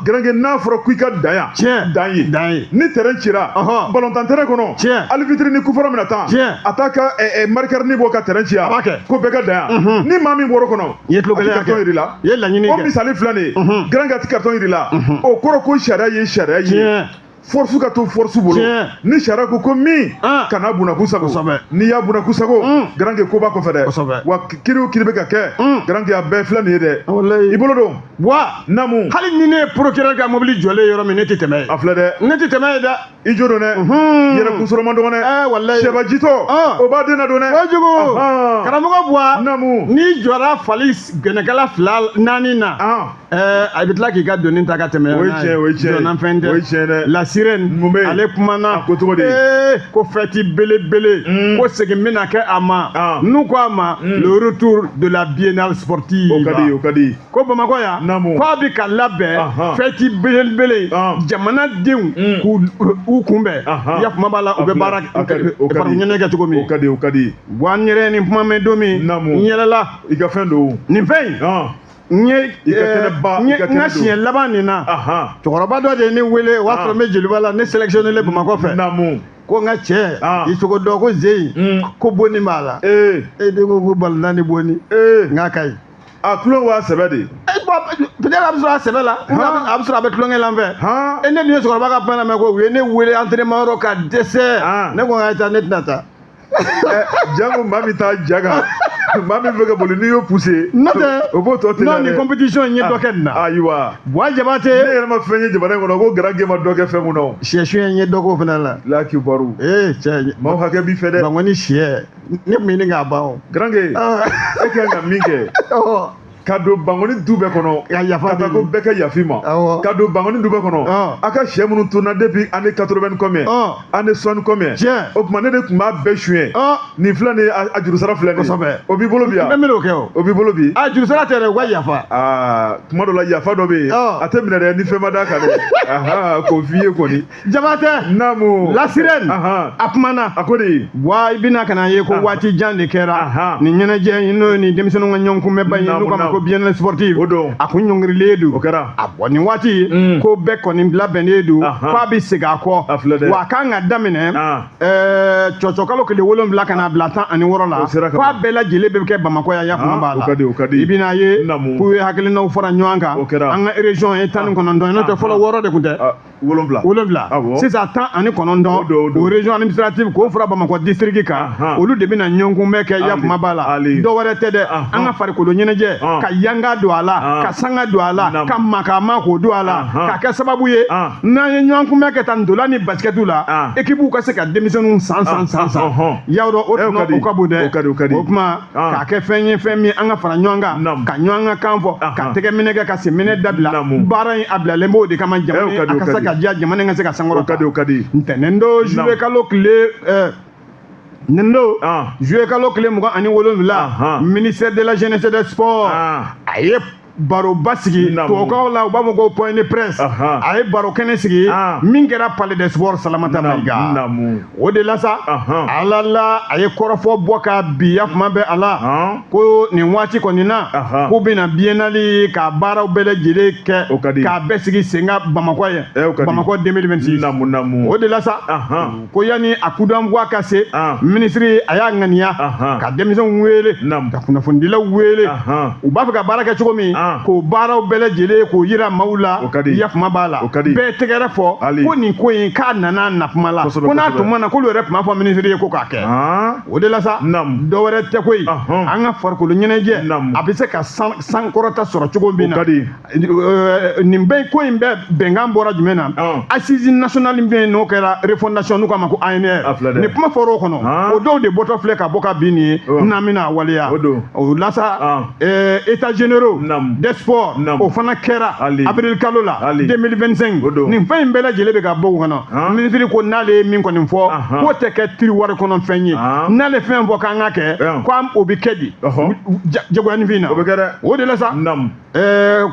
Garankɛ, n'a fɔra ko i ka dan yan, dan ye. Dan ye. Ni terrain cira, balontan terrain kɔnɔ, arbitre ni coup franc bɛna tan, a t'a ka marqueur ni bɔ ka terrain ci yan, ko bɛɛ ka dan yan. Ni maa min bɔr'o kɔnɔ, i ye tulo a ti carton yir'i la. I ye laɲini kɛ. O misali filɛ nin ye, Garankɛ, a ti carton yir'i la. O kɔrɔ ko sariya ye sariya ye. Force ka to force bolo. Ni sariya ko ko min kana bunakun sago, n'i y'a bunakun sago, Garankɛ, ko b'a kɔfɛ dɛ. Wa kiiri o kiiri bɛ ka kɛ, Garankɛ, a bɛɛ filɛ nin ye dɛ. I bolo don. Wa naamu. Hali ni ne ye procureur ka mobili jɔlen yɔrɔ min, ne tɛ tɛmɛ yen. A filɛ dɛ. Ne tɛ tɛmɛ yen dɛ. I jo don dɛ. Yɛrɛ kunsɔrɔ man dɔgɔ dɛ. Walayi. Sɛbajitɔ o b'a den na don dɛ. Kojugu. Karamɔgɔ Buwa. Naamu. N'i jɔra fali gɛnɛkala fila naani na. A bɛ tila k'i ka doni ta ka tɛmɛ. O ye tiɲɛ, o ye tiɲɛ. Jɔnafɛn tɛ. O ye tiɲɛ dɛ. La sirène. Mun bɛ yen? Ale kumana. A ko cogo di? Ko fête belebele. Ko segin bɛna kɛ a ma. N'u ko a ma. Le retour de la biennale sportive. O ka di, o ka di. Ko Bamakɔ yan. Naamu. K'a bɛ ka labɛn. Fête belebele. Jamanadenw k'u u kunbɛn. Ya kuma b'a la, u bɛ baara farikolo ɲɛnajɛ kɛ cogo min. O ka di, o ka di. Wa n yɛrɛ ye nin kuma mɛn don min. Naamu. N yɛlɛla. I ka fɛn don. Nin fɛn in. N ye i ka kɛnɛba, n ka siɲɛ laban nin na. Cɛkɔrɔba dɔ de ye ne wele, o y'a sɔrɔ n bɛ Joliba la, ne sélectionné Bamakɔ fɛ. Naamu. Ko n ka cɛ, i cogo dɔn ko ze in, ko bonni b'a la. E de ko ko balontan ni bonni. N k'a ka ɲi. A tulon wa sɛbɛ de. Peut-être a bɛ sɔrɔ a sɛbɛ la, a bɛ sɔrɔ a bɛ tulonkɛ la n fɛ. E ne dun ye cɛkɔrɔba ka fɛn lamɛn ko u ye ne wele entraînement yɔrɔ ka dɛsɛ. Ne ko n ka taa, ne tɛna taa. Jango maa min t'a ja kan, maa min bɛ ka boli, n'i y'o poussé. N'o tɛ, o b'o tɔ teliya dɛ. Non, nin compétition in ye dɔ kɛ nin na. Ayiwa. Buwa Jabate. Ne yɛrɛ ma fɛn ye jamana in kɔnɔ ko Garankɛ ma dɔ kɛ fɛn mun na o. Sɛ suɲɛ n ye dɔ k'o fana la. Lakibaru. Ee cɛ. Maaw hakɛ b'i fɛ dɛ. Bankɔni sɛ ne tun bɛ ɲini k'a ban o. Garankɛ, e kan ka min kɛ. Ka don Bankɔni du bɛɛ kɔnɔ. Ka yafa Ka taa ko deli. bɛɛ ka yafa i ma. Awɔ. Ka don Bankɔni du bɛɛ kɔnɔ. A ka sɛ minnu tununa depuis année 80 combien? Année 60 combien? Tiɲɛ. O tuma ne de tun b'a bɛɛ suɲɛ. Nin filɛ nin ye, a jurusara filɛ nin ye. Kosɛbɛ. O b'i bolo bi N yan. bɛ n'o kɛ o. O b'i bolo bi. A jurusara tɛ dɛ, u ka yafa. Aa, kuma dɔ la yafa dɔ bɛ yen. A tɛ minɛ dɛ ni fɛn ma d'a kan dɛ. Ahan, k'o f'i ye kɔni. Jabatɛ. Naamu. La Sirène. A kumana. A ko de. Wa i bɛna ka na ye ko waati jan de kɛra nin ɲɛnajɛ in, n'o ye nin denmisɛnninw ka ɲɔgɔn kunbɛnba ye, n'u k'a ma ko biennale sportive. O don. A kun ɲɔngirilen don. O kɛra. A bɔn nin waati ko bɛɛ kɔni labɛnnen don, k'a bɛ segin a kɔ. A filɛ dɛ. Wa a kan ka daminɛ cɔcɔkalo tile 7 ka n'a bila 16 la. O sera ka K'a ban. bɛɛ lajɛlen bɛ kɛ Bamakɔ yan, yakuma b'a O la. ka di, o ka di. I bɛna ye Naamu. k'u ye hakilinaw fara ɲɔgɔn kan. O kɛra. An ka région ye 19 ye, n'o tɛ fɔlɔ 6 de tun tɛ. Ah, 7. 7. Awɔ. Sisan 19. O don, o don. O région administrative k'o fara Bamakɔ district kan, olu de bɛna ɲɔgɔn kunbɛn kɛ, yakuma b'a la. Ali. Dɔ wɛrɛ tɛ dɛ, an ka farikolo ɲɛnajɛ, ka yanga don a la, ka sanga don a la, ka makama k'o don a la, ka kɛ sababu ye n'an ye ɲɔgɔn kunbɛn kɛ tan ntola ni basikɛtiw la, équipe ka se ka denmisɛnninw san san san san. Yawɔ o Eh, o ka tuma di. o ka bon dɛ. O ka di, o ka di. O tuma k'a kɛ fɛn ye, fɛn min an ka fara ɲɔgɔn kan, ka ɲɔgɔn ka kan fɔ, ka tɛgɛ minɛ kɛ, ka sen minɛ dabila. Naamu. Baara in a bilalen b'o de kama Eh, o jamana ka di, a o ka ka se di. ka diya, jamana in ka se ka O sankɔrɔta. ka di, o ka di. Ntɛnɛn don, juillet kalo tile nin don, juillet kalo tile 27, ministère de la Jeunesse et des Sports a ye baroba sigi. Tubabukaw la u b'a fɔ ko point de presse. A ye baro kɛnɛ sigi min kɛra Palais des Sports Salamata Mayiga. O de la sa, ala la a ye kɔrɔfɔ bɔ ka bi yakuma bɛ a la ko nin waati kɔni na, k'u bɛna biennale ka baaraw bɛɛ lajɛlen kɛ, O ka di. k'a bɛɛ sigi sen kan Bamakɔ ye, Eh, o ka di. Bamakɔ 2026. Naamu, naamu. O de la sa, ko yanni a coup d'envoi ka se, minisiri a y'a ŋaniya ka denmisɛnw wele, ka kunnafonidilaw wele, u b'a fɛ ka baara kɛ cogo min, k'o baaraw bɛɛ lajɛlen k'o yira maaw la. O ka di. Yakuma b'a la. O ka di. Bɛɛ tɛgɛrɛ fɔ Ali. ko nin ko in k'a nana a nakuma la, ko n'a tun ma na, k'olu yɛrɛ tun b'a fɔ minisiri ye ko k'a kɛ. O de la sa, dɔ wɛrɛ tɛ koyi, an ka farikolo ɲɛnajɛ a bɛ se ka sankɔrɔta sɔrɔ cogo min O na. ka di. Nin bɛɛ ko in bɛɛ bɛnkan bɔra jumɛn na? Assise nationale min bɛ yen, n'o kɛra refondation, n'u k'a ma ko ANR. A filɛ dɛ. Nin kuma fɔra o kɔnɔ. O dɔw de bɔtɔ filɛ ka bɔ ka bin nin ye, n'an bɛna a waleya. O don. O la sa, état généraux des sports, o fana kɛra Ali. avril kalo la Ali. 2025. O don. Nin fɛn in bɛɛ lajɛlen bɛ ka bɔ o kɔnɔ. Minisiri ko n'ale ye min kɔni fɔ, k'o tɛ kɛ tiroir kɔnɔ fɛn ye. N'ale fɛn fɔ k'an ka kɛ, ko o bɛ kɛ di jagoyanifin na. O bɛ kɛ dɛ. O de la sa,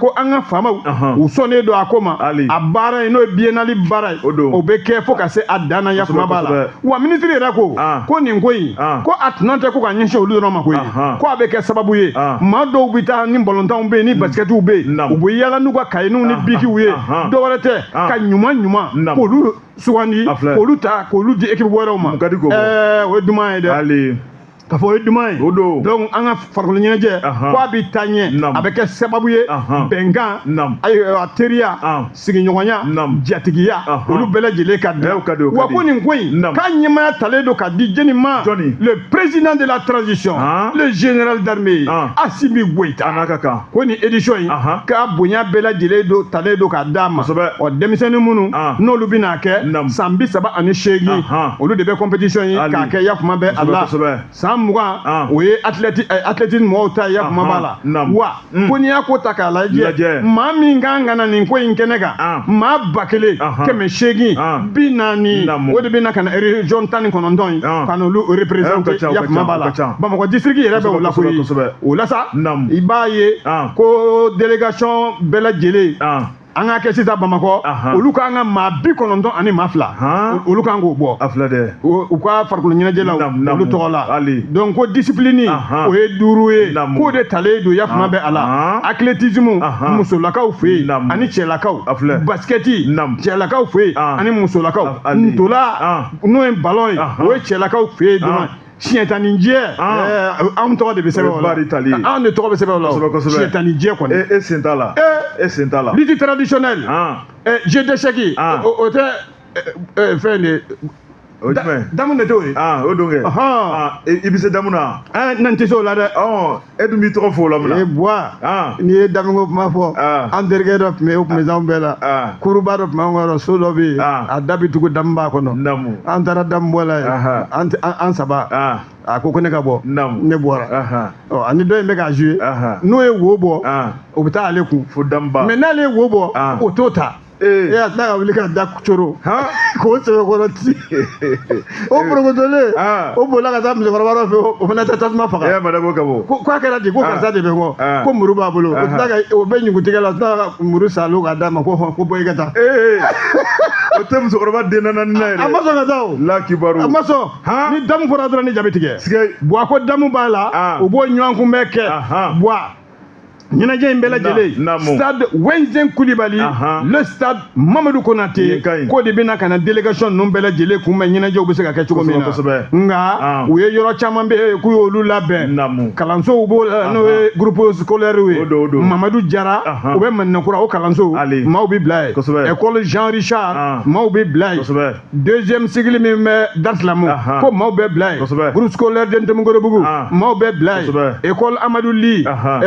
ko an ka faamaw u sɔnnen don a ko ma. Ali. A baara in, n'o ye biennale baara ye, O don. o bɛ kɛ fo ka se a dan na, yakuma b'a la. Wa minisiri yɛrɛ ko ko nin ko in, ko a tɔnɔ tɛ ko ka ɲɛsin olu dɔrɔn ma koyi, ko a bɛ kɛ sababu ye maa dɔw bɛ taa ni balontanw bɛ yen, ni basikɛtiw bɛ yen, u bɛ yaala n'u ka kayeninw ni bikiw ye. Dɔ wɛrɛ tɛ, ka ɲuman ɲuman k'olu sugandi, A filɛ. k'olu ta, k'olu di équipe wɛrɛw ma. Mun ka di k'o bɔ? O ye duman ye dɛ. Ali. K'a fɔ o ye duman ye. O don. Donc an ka farikolo ɲɛnajɛ, ko a bɛ taa ɲɛ, a bɛ kɛ sababu ye bɛnkan, ayiwa, teriya, sigiɲɔgɔnya, jatigiya, olu bɛɛ lajɛlen ka Eh, dilan. o ka di, o ka Wa di. ko nin ko in, k'a ɲɛmaaya talen don ka di jɔni ma? Jɔni? Le président de la transition, le général d'armée Assimi Goïta. A n'a ka kan. Ko nin édition in, k'a bonya bɛɛ lajɛlen don talen don k'a d'a ma. Ɔ denmisɛnnin minnu n'olu bɛna kɛ san 38, olu de bɛ compétition in Ali. k'a kɛ, yakuma bɛ a la. San 20, o ye athlétisme mɔgɔw ta ye, yakuma b'a la. Wa ko n'i y'a ko ta k'a lajɛ, Lajɛ. maa min kan ka na nin ko in kɛnɛ kan, maa ba kelen kɛmɛ seegin bi naani, o de bɛ na ka na région 19 in ka n'olu Eh, o représenter, ka ca, o ka yakuma ca, b'a o la. ka ca. Bamakɔ district yɛrɛ bɛ o la koyi. O la sa, i b'a ye ko délégation bɛɛ lajɛlen, an k'a kɛ sisan Bamakɔ, olu kan ka maa 92, olu kan k'o bɔ A filɛ dɛ. u ka farikolo ɲɛnajɛlaw Naamu, naamu. olu tɔgɔ la. Ali. Donc ko discipline, o ye 5 ye, k'o de talen don, yakuma bɛ a la. Athlétisme, musolakaw fɛ yen ani cɛlakaw. A filɛ. Basikɛti, cɛlakaw fɛ yen ani musolakaw. Ali. Ntola, n'o ye ballon ye, o ye cɛlakaw fɛ yen dɔrɔn. Siɲɛtanijɛ, anw tɔgɔ de bɛ sɛbɛn o O ye la. Bari tali ye. Anw de tɔgɔ bɛ sɛbɛn o la o. Kosɛbɛ, kosɛbɛ. Siɲɛtanijɛ kɔni. E sen t'a la. E sen t'a la. Lutte traditionnelle, jeu d'échec, o tɛ fɛn de O ye jumɛn? Damu de t'o ye. Ah, o don kɛ. Ɔhɔn. Ah, i bɛ se damu na? Ne tɛ se o la dɛ. Ɔn, e dun b'i tɔgɔ fɔ o la mun na? E Buwa. Ah. N'i ye damuko kuma fɔ, Ah. an terikɛ dɔ tun bɛ yen, o tun bɛ s'anw bɛɛ la. Ah. Kuruba dɔ tun b'an kɔrɔ, so dɔ bɛ yen, Ah. a da bɛ tugu damu b'a kɔnɔ. Namu. An taara damu bɔ la yen, Aha. an saba. Ah. A ko ko ne ka bɔ. Namu. Ne bɔra. Aha. Ɔ, ani dɔ in bɛ k'a jouer. Aha. N'o ye wo bɔ, Ah. o bɛ taa ale kun. Fo damuba. Mais n'ale ye wo bɔ, Ah. o t'o ta. Ee. E a tila ka wuli ka da coro. Han? K'o sɛbɛkɔrɔ ci. O porokotolen, Ah. o bolila ka taa musokɔrɔba dɔ fɛ yen, o fana tɛ tasuma faga. E ma dabɔ ka bɔ. Ko k'a kɛra di, ko Ah. karisa de bɛ n kɔ, Ah. ko muru b'a bolo, o Ah. tila ka o bɛ ɲugutigɛ la, o tila ka muru salo k'a d'a ma, ko hɔn, ko bɔ i ka taa. Ee. O tɛ musokɔrɔba den naani na yɛrɛ. A ma sɔn ka taa o. La kibaru. A ma sɔn. Han? Ni damu fɔra dɔrɔn ni ja bɛ tigɛ. Sigɛ. Buwa ko damu b'a la, Ah. u b'o ɲɔgɔn kunbɛn kɛ. Ahan. Buwa ɲɛnajɛ in bɛɛ lajɛlen, Naamu. stade Wɛnzɛn Kulibali, Ahan. le stade Mamadu Konate, Nin ka ɲi. k'o de bɛna ka na délégation ninnu bɛɛ lajɛlen kunbɛn, ɲɛnajɛw bɛ se ka kɛ cogo min na. Kosɛbɛ, kosɛbɛ. Nka Ah. u ye yɔrɔ caman bɛ yen k'u y'olu labɛn. Naamu. Kalansow b'o la, n'o ye groupe scolaire ye. O don, o don. Mamadu Jara, Ahan. o bɛ Maninakura, o kalanso, Ali. maaw bɛ bila yen. Kosɛbɛ. École Jean Richard, Ah. maaw bɛ bila yen. Kosɛbɛ. Deuxième cycle min bɛ Darisilamu, Ahan. ko maaw bɛ bila yen. Kosɛbɛ. Groupe scolaire de Ntomikorobugu, Ah. maaw bɛ bila yen. Kosɛbɛ. École Amadou Ly, Ahan.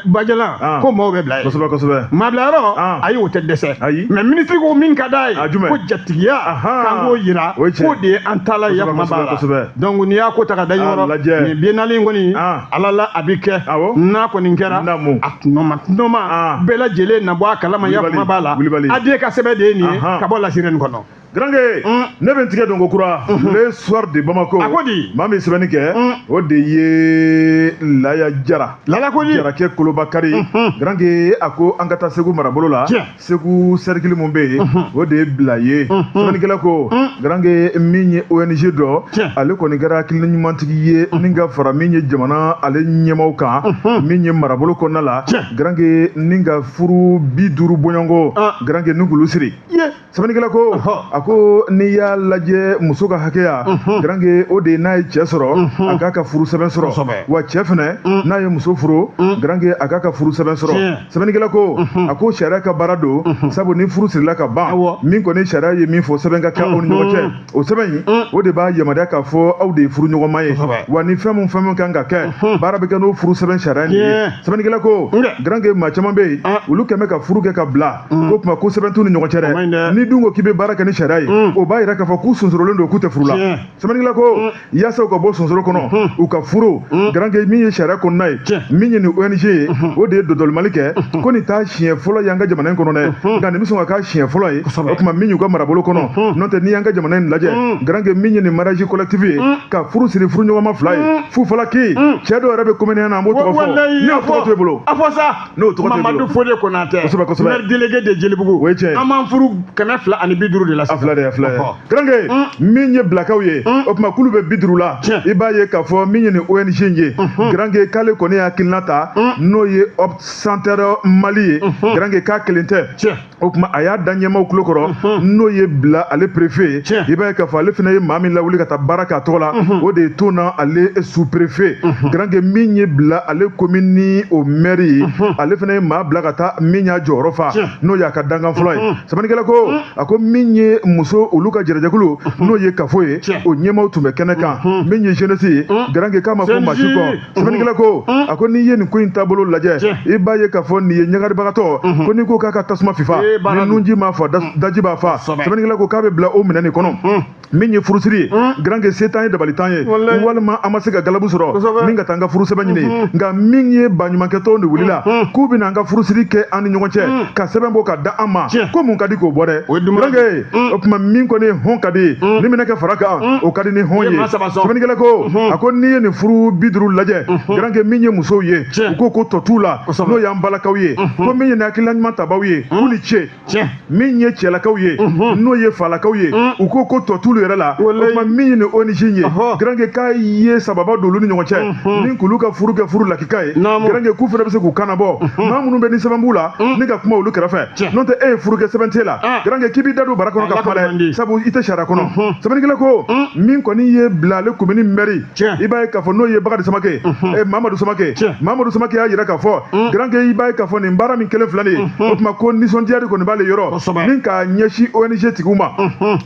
Bajalan, Ah. ko maaw bɛ bila yen. Kosɛbɛ, kosɛbɛ. Maabilayɔrɔ, Ah. ayi, o tɛ dɛsɛ. Ayi. Mais ministre ko min ka d'a ye, Ah, jumɛn? ko jatigiya, Ahan. k'an k'o yira, O ye tiɲɛ. k'o de ye an taala ye Kosɛbɛ, kuma b'a la. kosɛbɛ. Donc n'i y'a ko ta ka da Ah, ɲɔgɔn lajɛ. nin biennale in kɔni, Ah. Ala la a bɛ kɛ. Awɔ. N'a kɔni kɛra, Naamu. a tɔnɔma tɔnɔma, Ah. bɛɛ lajɛlen na bɔ a kalama, ya Wulibali, kuma b'a la. wulibali. AD ka sɛbɛn de ye nin ye Ahan. ka bɔ La Sirène kɔnɔ. Garange, ne bɛ n tigɛ don ko kura, Le Soir de Bamako. A ko di? Maa min sɛbɛnni kɛ, o de ye Laya Jara. Lala ko di? Jarakɛ Kolobakari. Garange, a ko an ka taa Segu marabolo la. Tiɲɛ. Segu cercle mun bɛ yen, o de ye Bila ye. Sɛbɛnnikɛla ko, Garange, min ye ONG dɔ, Tiɲɛ. ale kɔni kɛra hakilina ɲumantigi ye ni ka fara min ye jamana ale ɲɛmaaw kan, min ye marabolo kɔnɔna la. Tiɲɛ. Garange, ni ka furu 50 bɔɲɔgɔnko, Ah. Garange, ni k'olu siri. Ye. Sɛbɛnnikɛla ko, Ɔhɔ. a ko n'i y'a lajɛ muso ka hakɛya, Garange, o de ye n'a ye cɛ sɔrɔ, a k'a ka furu sɛbɛn sɔrɔ. Kosɛbɛ. Wa cɛ fɛnɛ, n'a ye muso furu, Garange, a k'a ka furu sɛbɛn sɔrɔ. Tiɲɛ. Sɛbɛnnikɛla ko, a ko sariya ka baara don, sabu ni furu sirila ka ban, Awɔ. min kɔni sariya ye min fɔ, sɛbɛn ka kɛ aw ni ɲɔgɔn cɛ, o sɛbɛn in, o de b'a yamaruya k'a fɔ aw de ye furu ɲɔgɔnma ye. Kosɛbɛ. Wa ni fɛn mun fɛn mun kan ka kɛ, baara bɛ kɛ n'o furu sɛbɛn sariya nin ye. Tiɲɛ. Sɛbɛnnikɛla ko, Nka. Garange, maa caman bɛ yen, Ah. olu kɛn bɛ ka furu kɛ ka bila, ko tuma ko sɛbɛn t'u ni ɲɔgɔn cɛ O man ɲi dɛ. dɛ. Ni dun ko k'i bɛ baara kɛ ni sariya ye, o b'a yira k'a fɔ k'u sonsorolen don, k'u tɛ furu la. Tiɲɛ. Sɛbɛnnikɛla ko, yaasa u ka bɔ sonsoro kɔnɔ, u ka furu, Garange, min ye sariya kɔnɔna ye, Tiɲɛ. min ye nin ONG ye, o de ye dɔdɔlimali kɛ, ko nin t'a siɲɛ fɔlɔ ye an ka jamana in kɔnɔ dɛ, nka nin bɛ sɔn ka k'a siɲɛ fɔlɔ ye. Kosɛbɛ. O tuma min y'u ka marabolo kɔnɔ, n'o tɛ n'i y'an ka jamana in lajɛ, Garange, min ye nin mariage collectif ye, ka furu siri furu ɲɔgɔnma fila ye, fufalaki, cɛ dɔw yɛrɛ bɛ commune na, an b'o tɔgɔ fɔ, n'o tɔgɔ t'e bolo. A fɔ sa. N'o tɔgɔ t'e bolo. Mamadu Fode Konatɛ. Kosɛbɛ, kosɛbɛ. Maire délégué de Jelibugu. O ye tiɲɛ ye. An b'an furu 250 de la A sisan. filɛ dɛ, a filɛ dɛ. Ɔhɔ. Garange, min ye bilakaw ye, o tuma k'olu bɛ 50 la. Tiɲɛ. I b'a ye k'a fɔ min ye nin ONG in ye, Garange, k'ale kɔni ye hakilina ta, n'o ye Op Center Mali ye, Garange, k'a kelen tɛ. Tiɲɛ. O tuma a y'a da ɲɛmaaw tulo kɔrɔ, n'o ye Bila ale préfet ye. Tiɲɛ. I b'a ye k'a fɔ ale fana ye maa min lawuli ka taa baara k'a tɔgɔ la, o de ye Tona ale sous préfet. Garange, min ye Bila ale commune ni o maire ye, ale fana ye maa bila ka taa min y'a jɔyɔrɔ fa, Tiɲɛ. n'o y'a ka dankan fɔlɔ ye. Sɛbɛnnikɛla ko, a ko min ye muso olu ka jɛrɛjɛkulu, n'o ye kafo ye, Tiɲɛ. o ɲɛmaaw tun bɛ kɛnɛ kan. Min ye jeunesse ye, Garange, k'a ma fɔ maa si kɔ. Sɛbɛnnikɛla ko, a ko n'i ye nin ko in taabolo lajɛ, Tiɲɛ. i b'a ye k'a fɔ nin ye ɲagaribagatɔ, ko n'i ko k'a ka tasuma fifa, Ee, baara ni don. nunji m'a fa, daji b'a fa. Kosɛbɛ. Sɛbɛnnikɛla ko k'a bɛ bila o minɛn nin kɔnɔ. Min ye furusiri ye, Garange, se t'an ye, dabali t'an ye, Walayi. walima an ma se ka galabu sɔrɔ Kosɛbɛ. ni ka taa an ka furusɛbɛn ɲini. Nka min ye baɲumankɛtɔnw de wulila k'u bɛna an ka furusiri kɛ an ni ɲɔgɔn cɛ, ka sɛbɛn bɔ ka da an ma, Tiɲɛ. ko mun ka di k'o bɔ dɛ. O ye duman Garange, o tuma min kɔni ye hɔn ka di ye, ni minɛ kɛ fara kan, o ka di ni hɔn I ye ye. maa saba sɔn. Sɛbɛnnikɛla ko, a ko n'i ye nin furu 50 lajɛ, Garange, min ye musow ye, Tiɲɛ. u ko ko tɔ t'u la, Kosɛbɛ. n'o y'an balakaw ye, ko min ye nin hakilina ɲuman tabaw ye, k'u ni ce. Tiɲɛ. Min ye cɛlakaw ye, n'o ye falakaw ye, u ko ko tɔ t'olu yɛrɛ la. O Walayi. tuma min ye nin ONG in ye, Ɔhɔ. Garange, k'a ye sababa don olu ni ɲɔgɔn cɛ, ni k'olu ka furu kɛ furu lakika ye. Naamu. Garange, k'u fana bɛ se k'u kannabɔ maa minnu bɛ ni sɛbɛn b'u la, ni ka kuma olu kɛrɛfɛ. Tiɲɛ. N'o tɛ e ye furu kɛ sɛbɛn t'e la, Ah. Garange, k'i b'i da don bara kɔnɔ A ka kuma lakɔli man di. dɛ, sabu i tɛ sariya kɔnɔ. Sɛbɛnnikɛla ko, min kɔni ye Bila ale commune maire, Tiɲɛ. i b'a ye k'a fɔ n'o ye Bakari Samake, Mamadu Samake. Tiɲɛ. Mamadu Samake y'a yira k'a fɔ, Garange, i b'a ye k'a fɔ nin baara min kelen filɛ nin ye, o tuma ko nisɔndiya de kɔni b'ale yɔrɔ ni k'a ɲɛsin ONG tigiw ma,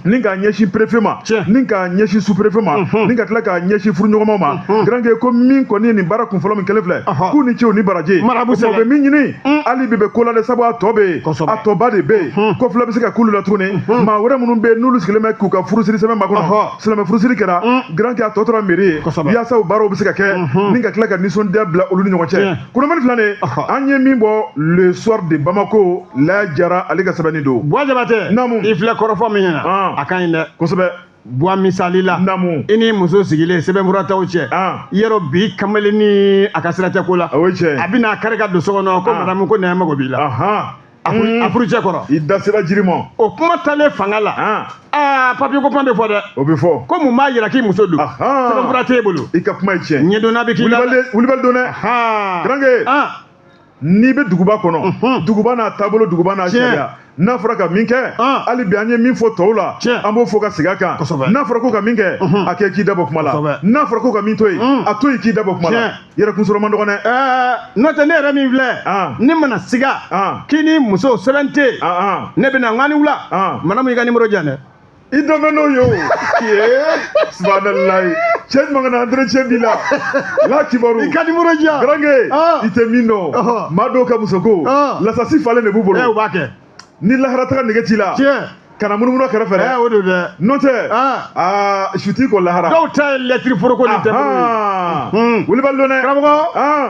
ni k'a ɲɛsin préfet ma, ni k'a ɲɛsin sous-préfet ma, ni ka tila k'a ɲɛsin furuɲɔgɔnmaw ma. Garankɛ, ko min kɔni ye nin baara kunfɔlɔ min kɛlen filɛ, k'u ni ce, u ni baraji. O bɛ min ɲini hali bi, bɛ ko la dɛ, sabu a tɔ bɛ yen, a tɔba de bɛ yen, ko fila bɛ se ka k'olu la tuguni. Maa wɛrɛ minnu bɛ yen, n'olu sigilen bɛ k'u ka furusiri sɛbɛn makɔnɔ, silamɛ furusiri kɛra, garankɛ, a tɔ tora mairie ye, yaasa o baaraw bɛ se ka kɛ ni ka tila ka nisɔndiya bila olu ni ɲɔgɔn cɛ. Kunnafoni filɛ nin ye, an ye min bɔ Le Soir de Bamako, Laya Jara ale ka sɛbɛnni don. Buwa Jabatɛ. Naamu. I filɛ kɔrɔfɔ min ɲɛna, a ka ɲi dɛ. Kosɛbɛ. Buwa, misali la, Naamu. i ni muso sigilen, sɛbɛnfura t'aw cɛ, yɔrɔ bi kamalennin a ka sira tɛ ko la. O ye tiɲɛ. A bɛna a kari ka don so kɔnɔ ko madamu, ko ne mago b'i la, a furucɛ kɔrɔ. I da sera jiri ma. O kuma talen fanga la, aa, papiye ko kuma bɛ fɔ dɛ. O bɛ fɔ. Ko mun b'a yira k'i muso don, sɛbɛnfura t'e bolo? I ka kuma ye tiɲɛ. Ɲɛdonna bɛ k'i la. Wulibali don dɛ. Garankɛ, n'i bɛ duguba kɔnɔ, duguba n'a taabolo, duguba n'a sariya, n'a fɔra ka min kɛ, hali bi an ye min fɔ tɔw la, an b'o fɔ ka segin a kan. N'a fɔra ko ka min kɛ, a kɛ k'i da bɔ kuma la. N'a fɔra ko ka min to yen, a to yen k'i da bɔ kuma la. Yɛrɛkun sɔrɔ man dɔgɔn dɛ. N'o tɛ, ne yɛrɛ min filɛ, ne mana siga k'i ni muso sɛbɛn tɛ yen, ne bɛna n ka ni wula, madamu, i ka numéro di yan dɛ. I dɔ bɛ n'o ye o subahanallahi, cɛ jumɛn ka na entretien b'i la la kibaru. I ka numéro di yan. Garankɛ, i tɛ min dɔn, maa dɔw ka musoko lasasi falen de b'u bolo. U b'a kɛ. Ni lahara taga nege t'i la, kana munumunu kɛrɛfɛ dɛ. O don dɛ. N'o tɛ, aa, su t'i ko lahara. Dɔw ta ye lɛtiri foroko ni tɛ. Wulibali don dɛ. Karamɔgɔ,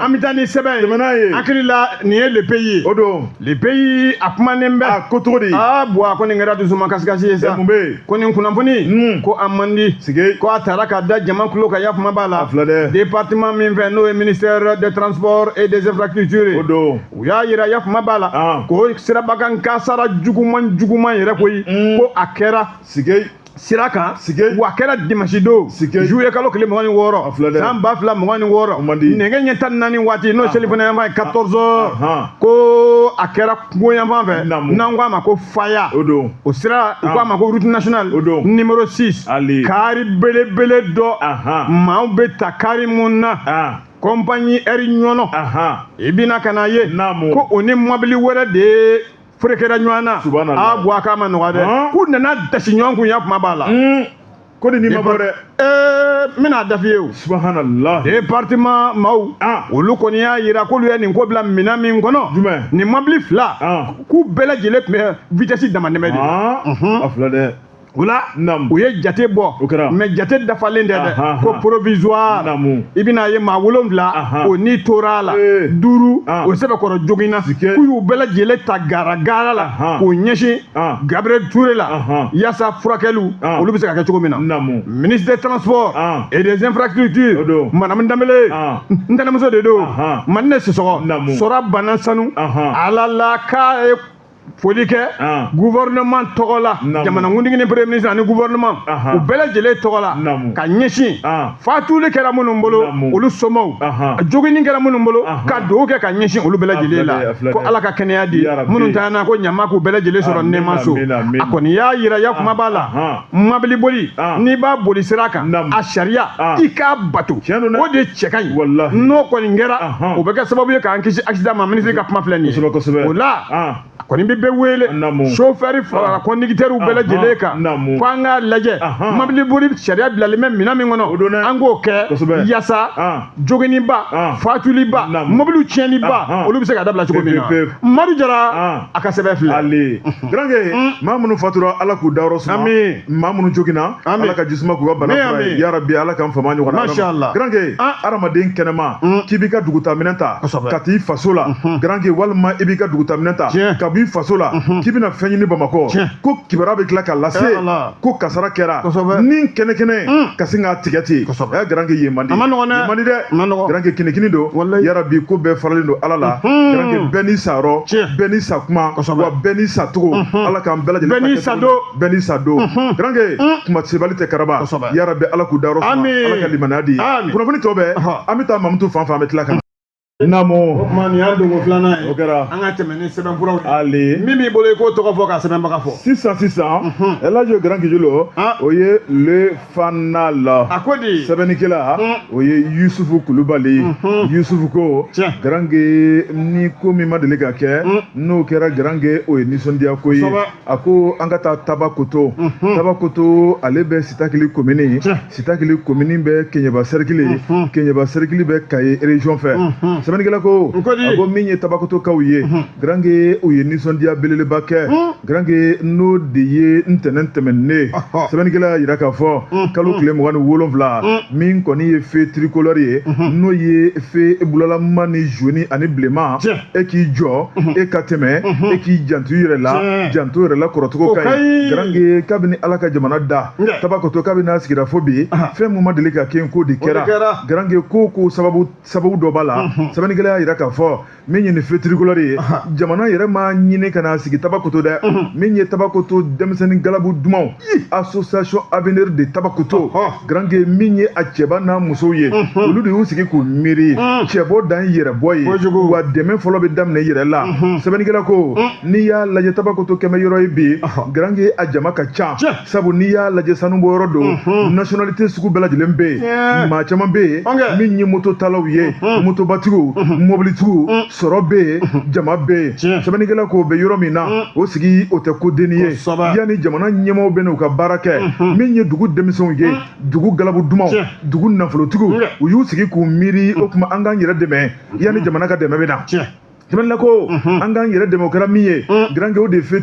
an bɛ taa ni sɛbɛn ye. Tɛmɛ n'a ye. Hakili la, nin ye Le Pays ye. O don. Le Pays, a kumanen bɛ. A ko cogo di? Aa Buwa, ko nin kɛra dusuma kasikasi ye sa. Mun bɛ yen? Ko nin kunnafoni ko a man di. Sigi. Ko a taara ka da jama kulo kan, ya kuma b'a la. A filɛ dɛ. Département min fɛ, n'o ye ministère des Transports et des Infrastructures ye. O don. U y'a yira, ya kuma b'a la, ko sirabakan kasara juguman juguman yɛrɛ koyi, ko a kɛra. Sigi. Sira kan. Sigi. Wa kɛra dimanche don, juillet kalo tile 26, san 2026, nɛgɛ ɲɛ 14 waati, n'o selifana yanfan ye 14 heures, ko a kɛra kungo yanfan fɛ, n'an ko a ma ko Faya. O don. O sira, u ko a ma ko route nationale numéro 6, kari belebele dɔ, maaw bɛ ta kari mun na, compagnie Air Ɲɔnɔ, i bɛna ka na ye ko o ni mɔbili wɛrɛ de ye ferekɛra ɲɔgɔn na. Aa Buwa, k'a ma nɔgɔ dɛ, k'u nana dasi ɲɔgɔn kun, ya kuma b'a la. Ko nin ma bɔ dɛ. N bɛna dafi ye o. Subhanallah. Département maaw, olu kɔni y'a yira k'olu ye nin ko bila minɛn min kɔnɔ. Jumɛn? Nin mɔbili fila, k'u bɛɛ lajɛlen tun bɛ vitesse damatɛmɛ de la. A filɛ dɛ. O la, u ye jate bɔ, mais jate dafalen tɛ dɛ, ko provisoire. I bɛna ye maa 7 o ni tora a la, 5 o sɛbɛkɔrɔ joginna, k'u y'u bɛɛ lajɛlen ta gara gara la k'u ɲɛsin Gabriel Touré la, yaasa furakɛliw olu bɛ se ka kɛ cogo min na. Ministre des Transports et des Infrastructures, madame Danbele, n tɛnɛmuso de don, Madinɛ Sisɔgɔ Sɔrɔ Bana Sanu, Ala la k'a ye foli kɛ gouvernement tɔgɔ la, jamanakuntigi ni premier ministre ani gouvernement u bɛɛ lajɛlen tɔgɔ la, ka ɲɛsin fatuli kɛra minnu bolo, olu somɔgɔw, joginni kɛra minnu bolo, ka dugawu kɛ ka ɲɛsin olu bɛɛ lajɛlen la, ko Ala ka kɛnɛya di minnu taana, ko ɲama k'u bɛɛ lajɛlen sɔrɔ nɛɛma so. A kɔni y'a yira, ya kuma b'a la, mabili boli, n'i b'a boli sira kan, a sariya i k'a bato, o de cɛ ka ɲi. N'o kɔni kɛra, o bɛ kɛ sababu ye k'an kisi accident ma. Ministre ka kuma filɛ nin ye. O la, a kɔni bɛ bɛɛ wele, chauffeur farala conducteur bɛɛ lajɛlen kan, ko an k'a lajɛ mobili boli sariya bilalen bɛ minɛn min kɔnɔ, an k'o kɛ yaasa joginniba, fatuliba, mobiliw tiɲɛniba, olu bɛ se ka dabila cogo min na. Madu Jara a ka sɛbɛn filɛ. Garankɛ, maa minnu fatura, Ala k'u dayɔrɔ suma. Maa minnu joginna, Ala ka jisuma k'u ka bana fura ye. Yarabi, Ala k'an fama ɲɔgɔn na. Mashallah. Garankɛ, hadamaden kɛnɛma k'i b'i ka dugutaaminɛn ta ka t'i faso la, garankɛ, walima i b'i ka dugutaaminɛn ta ka b'i faso la k'i bɛna fɛn ɲini Bamakɔ, ko kibaruya bɛ tila ka lase ko kasara kɛra ni kɛnɛ kɛnɛ ka sin k'a tigɛ ten. Ɛ garankɛ, yen man di, yen man di dɛ. Garankɛ, kinikini don. Yarabi, ko bɛɛ faralen don Ala la. Garankɛ, bɛɛ n'i sa yɔrɔ, bɛɛ n'i sa kuma, wa bɛɛ n'i sa cogo. Ala k'an bɛɛ lajɛlen, bɛɛ n'i sa don, bɛɛ n'i sa don. Garankɛ, kuma sebali tɛ karaba. Yarabi, Ala k'u dayɔrɔ suma, Ala ka limaniya di. Kunnafoni tɔ bɛɛ, an bɛ taa Mamutu fan fɛ, an bɛ tila ka na. Naamu. O tuma nin y'an donko filanan ye. O kɛra. An ka tɛmɛ ni sɛbɛnfuraw ye. Ali. Min b'i bolo i k'o tɔgɔ fɔ ka sɛbɛnbaga fɔ. Sisan sisan. Elhaji Grand Kijolo. O ye Le Fanal. A ko di. Sɛbɛnnikɛla. O ye Yusufu Kulubali. Yusufu ko. Garange ni ko min ma deli ka kɛ. N'o kɛra Garange o ye nisɔndiya ko ye. A ko an ka taa Tabakoto. Tabakoto ale bɛ Sitakili komini. Sitakili komini bɛ Keɲeba sɛrikili. Keɲeba sɛrikili bɛ Kayi région fɛ. Sɛbɛnnikɛla ko a ko min ye Tabakotokaw ye Garange u ye nisɔndiya belebeleba kɛ Garange n'o de ye ntɛnɛn tɛmɛnen sɛbɛnnikɛla y'a jira k'a fɔ kalo tile 27 min kɔni ye feu tricolore ye n'o ye feu bulalama ni jaune ani bilenman e k'i jɔ e ka tɛmɛ e k'i janto i yɛrɛ la janto yɛrɛ la kɔrɔcogo ka ɲi Garange kabini Ala ka jamana da Tabakoto kabini n'a sigira fo bi fɛn mun ma deli ka kɛ k'o de kɛra Garange ko sababu dɔ b'a la sɛbɛnnikɛla y'a jira k'a fɔ min ye nin feu tricolore ye jamana yɛrɛ ma ɲini ka na sigi Tabakoto dɛ min ye Tabakoto denmisɛnnin galabu dumanw association avenir de Tabakoto Garange min ye a cɛba n'a musow ye olu de y'u sigi k'u miiri cɛbɔ dan ye yɛrɛbɔ ye wa dɛmɛ fɔlɔ bɛ daminɛ yɛrɛ la sɛbɛnnikɛla ko n'i y'a lajɛ Tabakoto kɛmɛ yɔrɔ ye bi Garange a jama ka ca sabu n'i y'a lajɛ sanubɔyɔrɔ don nationalité sugu bɛɛ lajɛlen bɛ yen maa caman bɛ yen min ye mototalaw ye motobatigiw mobilitigiw sɔrɔ bɛ yen jama bɛ yen sɛbɛnnikɛla k'o bɛ yɔrɔ min na o sigi o tɛ ko denni ye yanni jamana ɲɛmaaw bɛ n'u ka baara kɛ min ye dugu denmisɛnw ye dugu galabu dumanw dugu nafolotigiw u y'u sigi k'u miiri o tuma an k'an yɛrɛ dɛmɛ yanni jamana ka dɛmɛ bɛ na. Sɛbɛnnikɛla ko an k'an yɛrɛ dɛmɛ o kɛra min ye Garange o de ye feu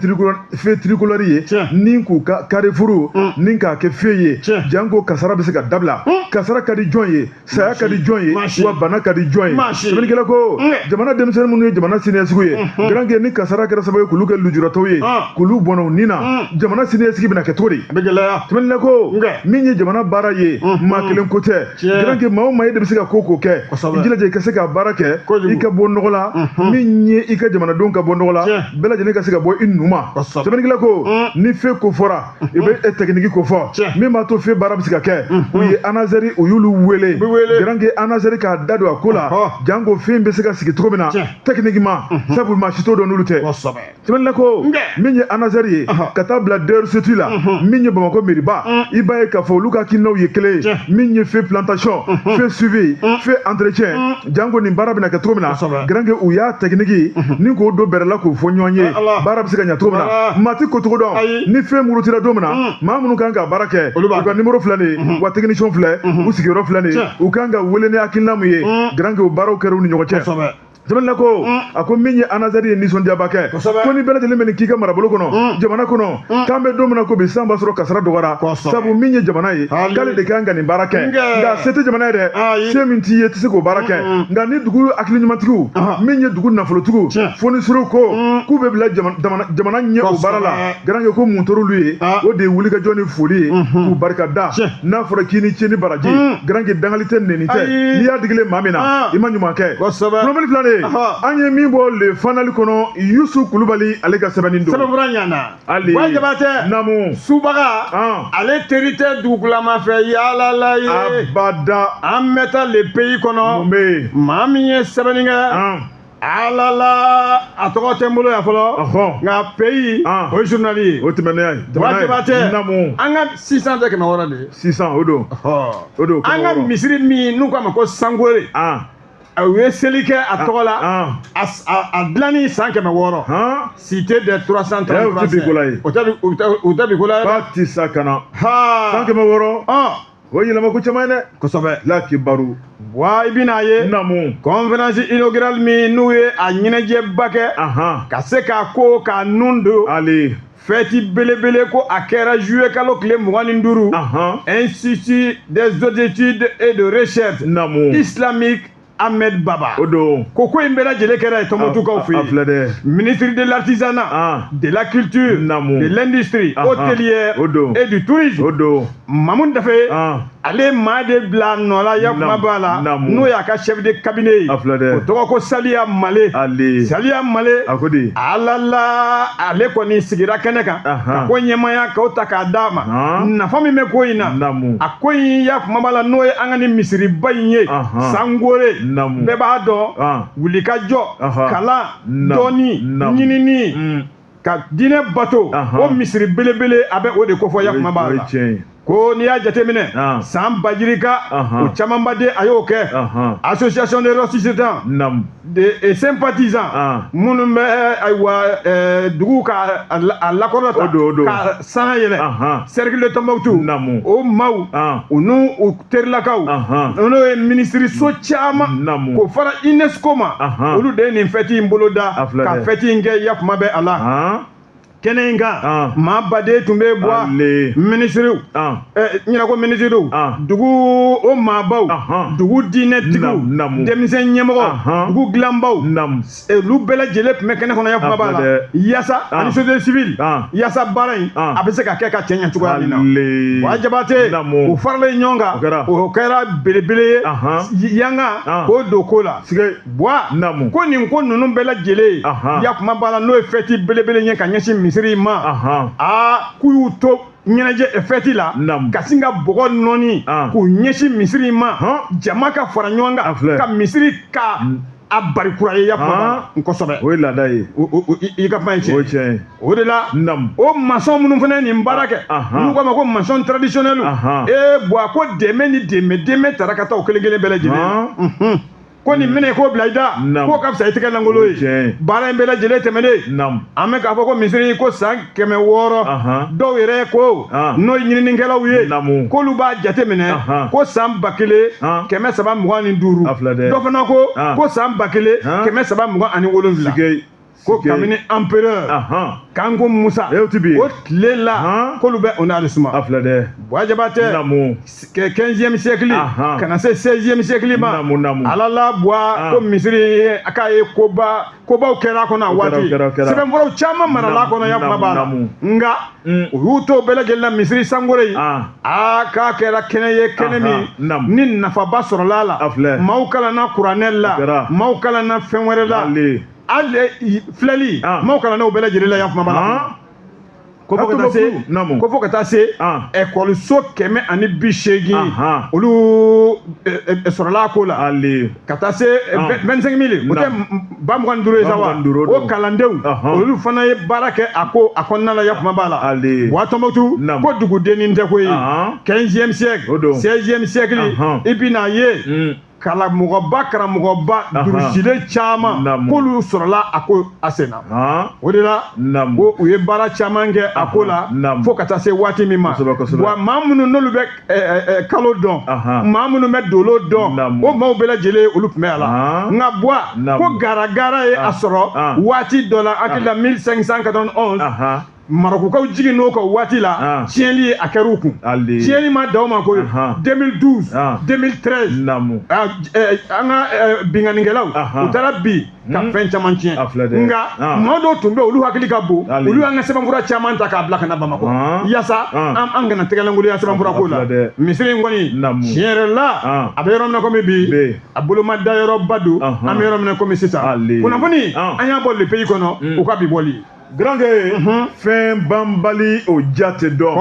tricolore ye ni k'u ka carrefour ni k'a kɛ feu ye janko kasara bɛ se ka dabila kasara ka di jɔn ye saya ka di jɔn ye wa bana ka di jɔn ye sɛbɛnnikɛla ko jamana denmisɛnnin minnu ye jamana siniɲɛsigi ye Garange ni kasara kɛra sababu ye k'olu kɛ lujuratɔw ye k'olu bɔnɛ u ni na jamana siniɲɛsigi bɛna kɛ cogo di sɛbɛnnikɛla ko min ye jamana baara ye maa kelen ko tɛ Garange maa o maa e de bɛ se ka ko ko kɛ i jilaja i ka se ka baara kɛ i ka bɔ nɔgɔ la min ye i ka jamanadenw ka bɔ nɔgɔ la bɛɛ lajɛlen ka se ka bɔ i nu ma sɛbɛnnikɛla ko ni feu ko fɔra i bɛ technique ko fɔ min b'a to feu baara bɛ se ka kɛ u ye ANASER u y'olu wele Garange ANASER k'a da don a ko la janko feu in bɛ se ka sigi cogo min na techniquement sabu maa si t'o dɔn n'olu tɛ. Sɛbɛnnikɛla ko min ye ANASER ye ka taa bila DRCT la min ye Bamakɔ meriba i b'a ye k'a fɔ olu ka hakilinaw ye kelen ye min ye feu plantation feu suivi feu entretien janko nin baara bɛna kɛ cogo min na Garange u y'a technique ni k'o don bɛrɛ la k'o fɔ ɲɔgɔn ye baara bɛ se ka ɲɛ cogo min na maa ti ko cogo dɔn ni feu murutira don min na maa minnu kan ka baara kɛ u ka numéro filɛ nin ye wa technicien filɛ u sigiyɔrɔ filɛ nin ye u kan ka wele ni hakilina mun ye Garange o baaraw kɛra u ni ɲɔgɔn cɛ. Sɛbɛnnikɛla ko a ko min ye ANASER ye nisɔndiyaba kɛ ko ni bɛɛ lajɛlen bɛ nin k'i ka marabolo kɔnɔ jamana kɔnɔ k'an bɛ don min na ko bi san b'a sɔrɔ kasara dɔgɔyara sabu min ye jamana ye k'ale de kan ka nin baara kɛ nka se tɛ jamana ye dɛ se min t'i ye i tɛ se k'o baara kɛ nka ni dugu hakili ɲumantigiw min ye dugu nafolotigiw fonisirew ko k'u bɛ bila jamana ɲɛ o baara la Garange ko mun tor'olu ye o de ye wulikajɔ ni foli ye k'u barika da n'a fɔra k'i ni ce ni baraji Garange dangali tɛ nɛni tɛ n'i y'a digilen maa min na i ma ɲuman kɛ. Kunnafoni filɛ nin ye an ye min bɔ Le Fanal kɔnɔ Yusu Kulubali ale ka sɛbɛnni don. Sɛbɛnfura ɲana. Ali. Wa Jabatɛ. Naamu. Subaga. Ale teri tɛ dugukulama fɛ yaala la ye. Abada. An bɛ taa Le Pays kɔnɔ. Mun bɛ yen. Maa min ye sɛbɛnni kɛ. Alala a tɔgɔ tɛ n bolo yan fɔlɔ. Nka Pays. O ye journal ye. O tɛmɛnen ye. Wa Jabatɛ. Naamu. An ka 600 tɛ 600 de ye. 600 o don. O don. An ka misiri min n'u k'a ma ko Sankore. U ye seli kɛ a tɔgɔ la a dilanni san 600. Cité des 333. O tɛ bi ko la ye. O tɛ bi ko la ye. Ba ti sa ka na. San 600. O yɛlɛma ko caman ye dɛ. Kosɛbɛ. La kibaru. Wa i bɛn'a ye. Naamu. Conférence inaugurale min n'u ye a ɲɛnajɛba kɛ. Ka se k'a ko k'a nun don. Ali. Fɛti belebele ko a kɛra juillet kalo tile 25. Institut des hautes études et de recherche. Naamu. Islamique Ahmed Baba. O don. Ko in bɛɛ lajɛlen kɛra ye Tɔnbukutukaw fɛ yen. A filɛ dɛ. Ministre de l'artisanat. De la culture. Naamu. De l'industrie hôtelière. O don. Et du tourisme. O don. Mamu Dafe. Ale maa de bila nɔ la yakuma b'a la. N'o y'a ka chef de cabinet ye. A filɛ dɛ. O tɔgɔ ko Saliya Male. Ale. Saliya Male. A ko di. Alala ale kɔni sigira kɛnɛ kan. Ka ko ɲɛmaaya k'o ta k'a d'a ma. Nafa min bɛ ko in na. Naamu. A ko in yakuma b'a la n'o ye an ka nin misiriba in ye. Sankore. Bɛɛ b'a dɔn wulikajɔ, kalan, dɔnni, ɲinini, ka diinɛ bato, o misiri belebele a bɛ o de kofɔ yakuma b'a la. Ko n'i y'a jateminɛ san bajirika o camanba de a y'o kɛ. Association de ressortissants et sympathisants minnu bɛ ayiwa dugu ka a lakɔrɔta ka san yɛlɛ, cercle de Tombouctou, o maaw u n'u u terilakaw, n'o ye minisiriso caman k'o fara UNESCO ma, olu de ye nin fɛti in boloda ka fɛti in kɛ yakuma bɛ a la. Kɛnɛ in kan, maa baden tun bɛ bɔ, minisiriw, ɲinɛ ko minisiriw, dugu o maabaw, dugu diinɛtigiw, denmisɛn ɲɛmɔgɔ, dugu dilanbaw, olu bɛɛ lajɛlen tun bɛ kɛnɛ kɔnɔ yakuma b'a la, yaasa ani société civile, yaasa baara in a bɛ se ka kɛ ka cɛ ɲɛ cogoya min na. Wa Jabate, u faralen ɲɔgɔn kan, o kɛra belebele ye yanga k'o don ko la. Buwa, ko nin ko ninnu bɛɛ lajɛlen yakuma b'a la, n'o ye fɛti belebele ye ka ɲɛsin misiri ma, aa k'u y'u to ɲɛnajɛ fɛti la ka sin ka bɔgɔ nɔɔni k'u ɲɛsin misiri ma, jama ka fara ɲɔgɔn kan ka misiri ka a bari kura ye yakuma b'a la kosɛbɛ. O ye laada ye. I ka kuma ye tiɲɛ. O ye tiɲɛ ye. O de la, o maçon minnu fana ye nin baara kɛ, n'u k'a ma ko maçon traditionnel, ee Buwa, ko dɛmɛ ni dɛmɛ dɛmɛ taara ka taa o kelen kelen bɛɛ lajɛlen, ko nin minɛ k'o bila i da, k'o ka fisa i tɛgɛ lankolon ye. Baara in bɛɛ lajɛlen tɛmɛnen, an bɛ k'a fɔ ko misiri ko san 600, dɔw yɛrɛ ko n'o ye ɲininikɛlaw ye k'olu b'a jate minɛ ko san 1325, dɔ fana ko san 1327, ko kabini empereur Kanku Musa o tile la k'olu bɛ o n'ale suma. Buwa Jabate, 15e siècle ka na se 16e siècle ma, ala la Buwa, ko misiri k'a ye koba kobaw kɛra a kɔnɔ a waati, sɛbɛnfuraw caman marala a kɔnɔ yakuma b'a la. Nka u y'u to bɛɛ lajɛlen na, misiri sankore in aa k'a kɛra kɛnɛ ye, kɛnɛ min ni nafaba sɔrɔla a la, maaw kalanna kuranɛ la, maaw kalanna fɛn wɛrɛ la, hali filɛli maaw kalanna o bɛɛ lajɛlen la yakuma b'a la. Ko fo ka taa se ko fo ka taa se ɛkɔliso 180 olu sɔrɔla a ko la, ka taa se 25 000, o tɛ 25 000 ye sa wa, o kalandenw olu fana ye baara kɛ a ko a kɔnɔna la yakuma b'a la. Wa Tɔnbukutu, ko dugudennin tɛ koyi, 15e siècle, 16e siècle, i bɛna ye karamɔgɔba karamɔgɔba durusilen caman k'olu sɔrɔla a ko a sen na. O de la ko u ye baara caman kɛ a ko la fo ka taa se waati min ma. Wa maa minnu n'olu bɛ kalo dɔn, maa minnu bɛ dolo dɔn, o maaw bɛɛ lajɛlen olu tun bɛ a la. Nka Buwa, ko garagara ye a sɔrɔ waati dɔ la, hakili la 1591, Marokukaw jigin n'o ka waati la, tiɲɛli ye a kɛra u kun. Tiɲɛli ma dan o ma koyi, 2012, 2013, an ka binkannikɛlaw u taara bi ka fɛn caman tiɲɛ. Nka maa dɔw tun bɛ, olu hakili ka bon, olu y'an ka sɛbɛnfura caman ta k'a bila ka na Bamakɔ, yaasa an kana tɛgɛlankolonya sɛbɛnfura ko la. Misiri in kɔni, tiɲɛ yɛrɛ la, a bɛ yɔrɔ min na komi bi, a boloma da yɔrɔba don. An bɛ yɔrɔ min na komi sisan, kunnafoni an y'a bɔ Le Pays kɔnɔ, u ka bi bɔli. Garange, fɛn banbali o ja tɛ dɔn.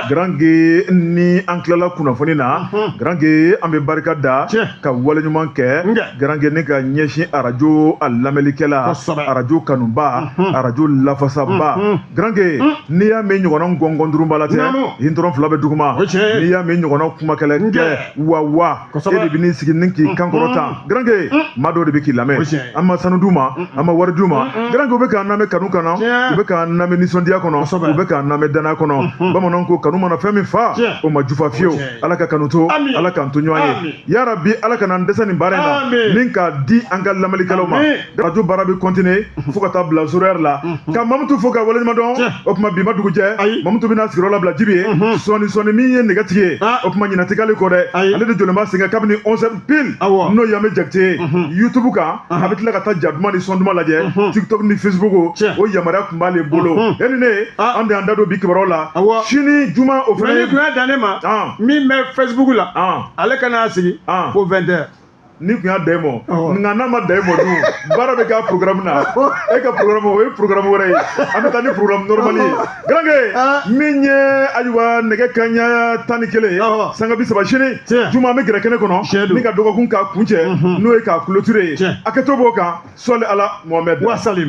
Garange, ni an tilala kunnafoni na, Garange, an bɛ barika da ka waleɲuman kɛ, Garange, ne ka ɲɛsin arajo a lamɛnlikɛla, arajo kanuba, arajo lafasaba. Garange, n'i y'a mɛn ɲɔgɔnna gɔngɔn duuruba la tɛ, yen dɔrɔn fila bɛ duguma. N'i y'a mɛn ɲɔgɔnna kumakɛlɛ kɛ wa e de bɛ n'i sigi ni k'i kan kɔrɔta. Garange, maa dɔw de bɛ k'i lamɛn, an ma sanu d'u ma, an ma wari d'u ma. Garange, u bɛ k'an lamɛn kanu kana, u bɛ k'an lamɛn nisɔndiya kɔnɔ, u bɛ k'an lamɛn danaya kɔnɔ. Bamananw ko kanu mana fɛn min fa, o ma jufa fiyewu. Ala ka kanu to, Ala k'an to ɲɔgɔn ye yarabi, Ala kana an dɛsɛ nin baara in na ni k'a di an ka lamɛnnikɛlaw ma. Arajo baara bɛ continuer fo ka taa bila horaire la. Ka Mamutu fo ka waleɲuman dɔn. O tuma bi ma dugu jɛ, Mamutu bɛna sigiyɔrɔ labila Jibi ye sɔɔni sɔɔni. Min ye nɛgɛtigi ye, o tuma ɲinɛ tɛ k'ale kɔ dɛ, ale de jɔlen b'a sen kan kabini 11h pile, n'o ye an bɛ Jakite ye YouTube kan. A bɛ tila ka taa ja duman ni sɔn duman lajɛ TikTok ni Facebook, o yamaruya tun b'ale bolo. E ni ne, an de y'an da don bi kibaruyaw la. Sini juma, o fana ye kun y'a dan ne ma. Min bɛ Facebook la, ale ka n'a sigi fo 20h. Ni kun y'a da e mɔ, nka n'a ma da e mɔ dun, baara bɛ k'a programme na. E ka programme, o ye programme wɛrɛ ye, an bɛ taa ni programme normal ye. Garankɛ, min ye, ayiwa, nɛgɛ kanɲɛ 11 ye sanga 30 sini juma, an bɛ gɛrɛ kɛnɛ kɔnɔ ni ka dɔgɔkun k'a kuncɛ, n'o ye k'a clôturer ye. Hakɛto b'o kan. Sɔli ala Mohamed. Wasalim.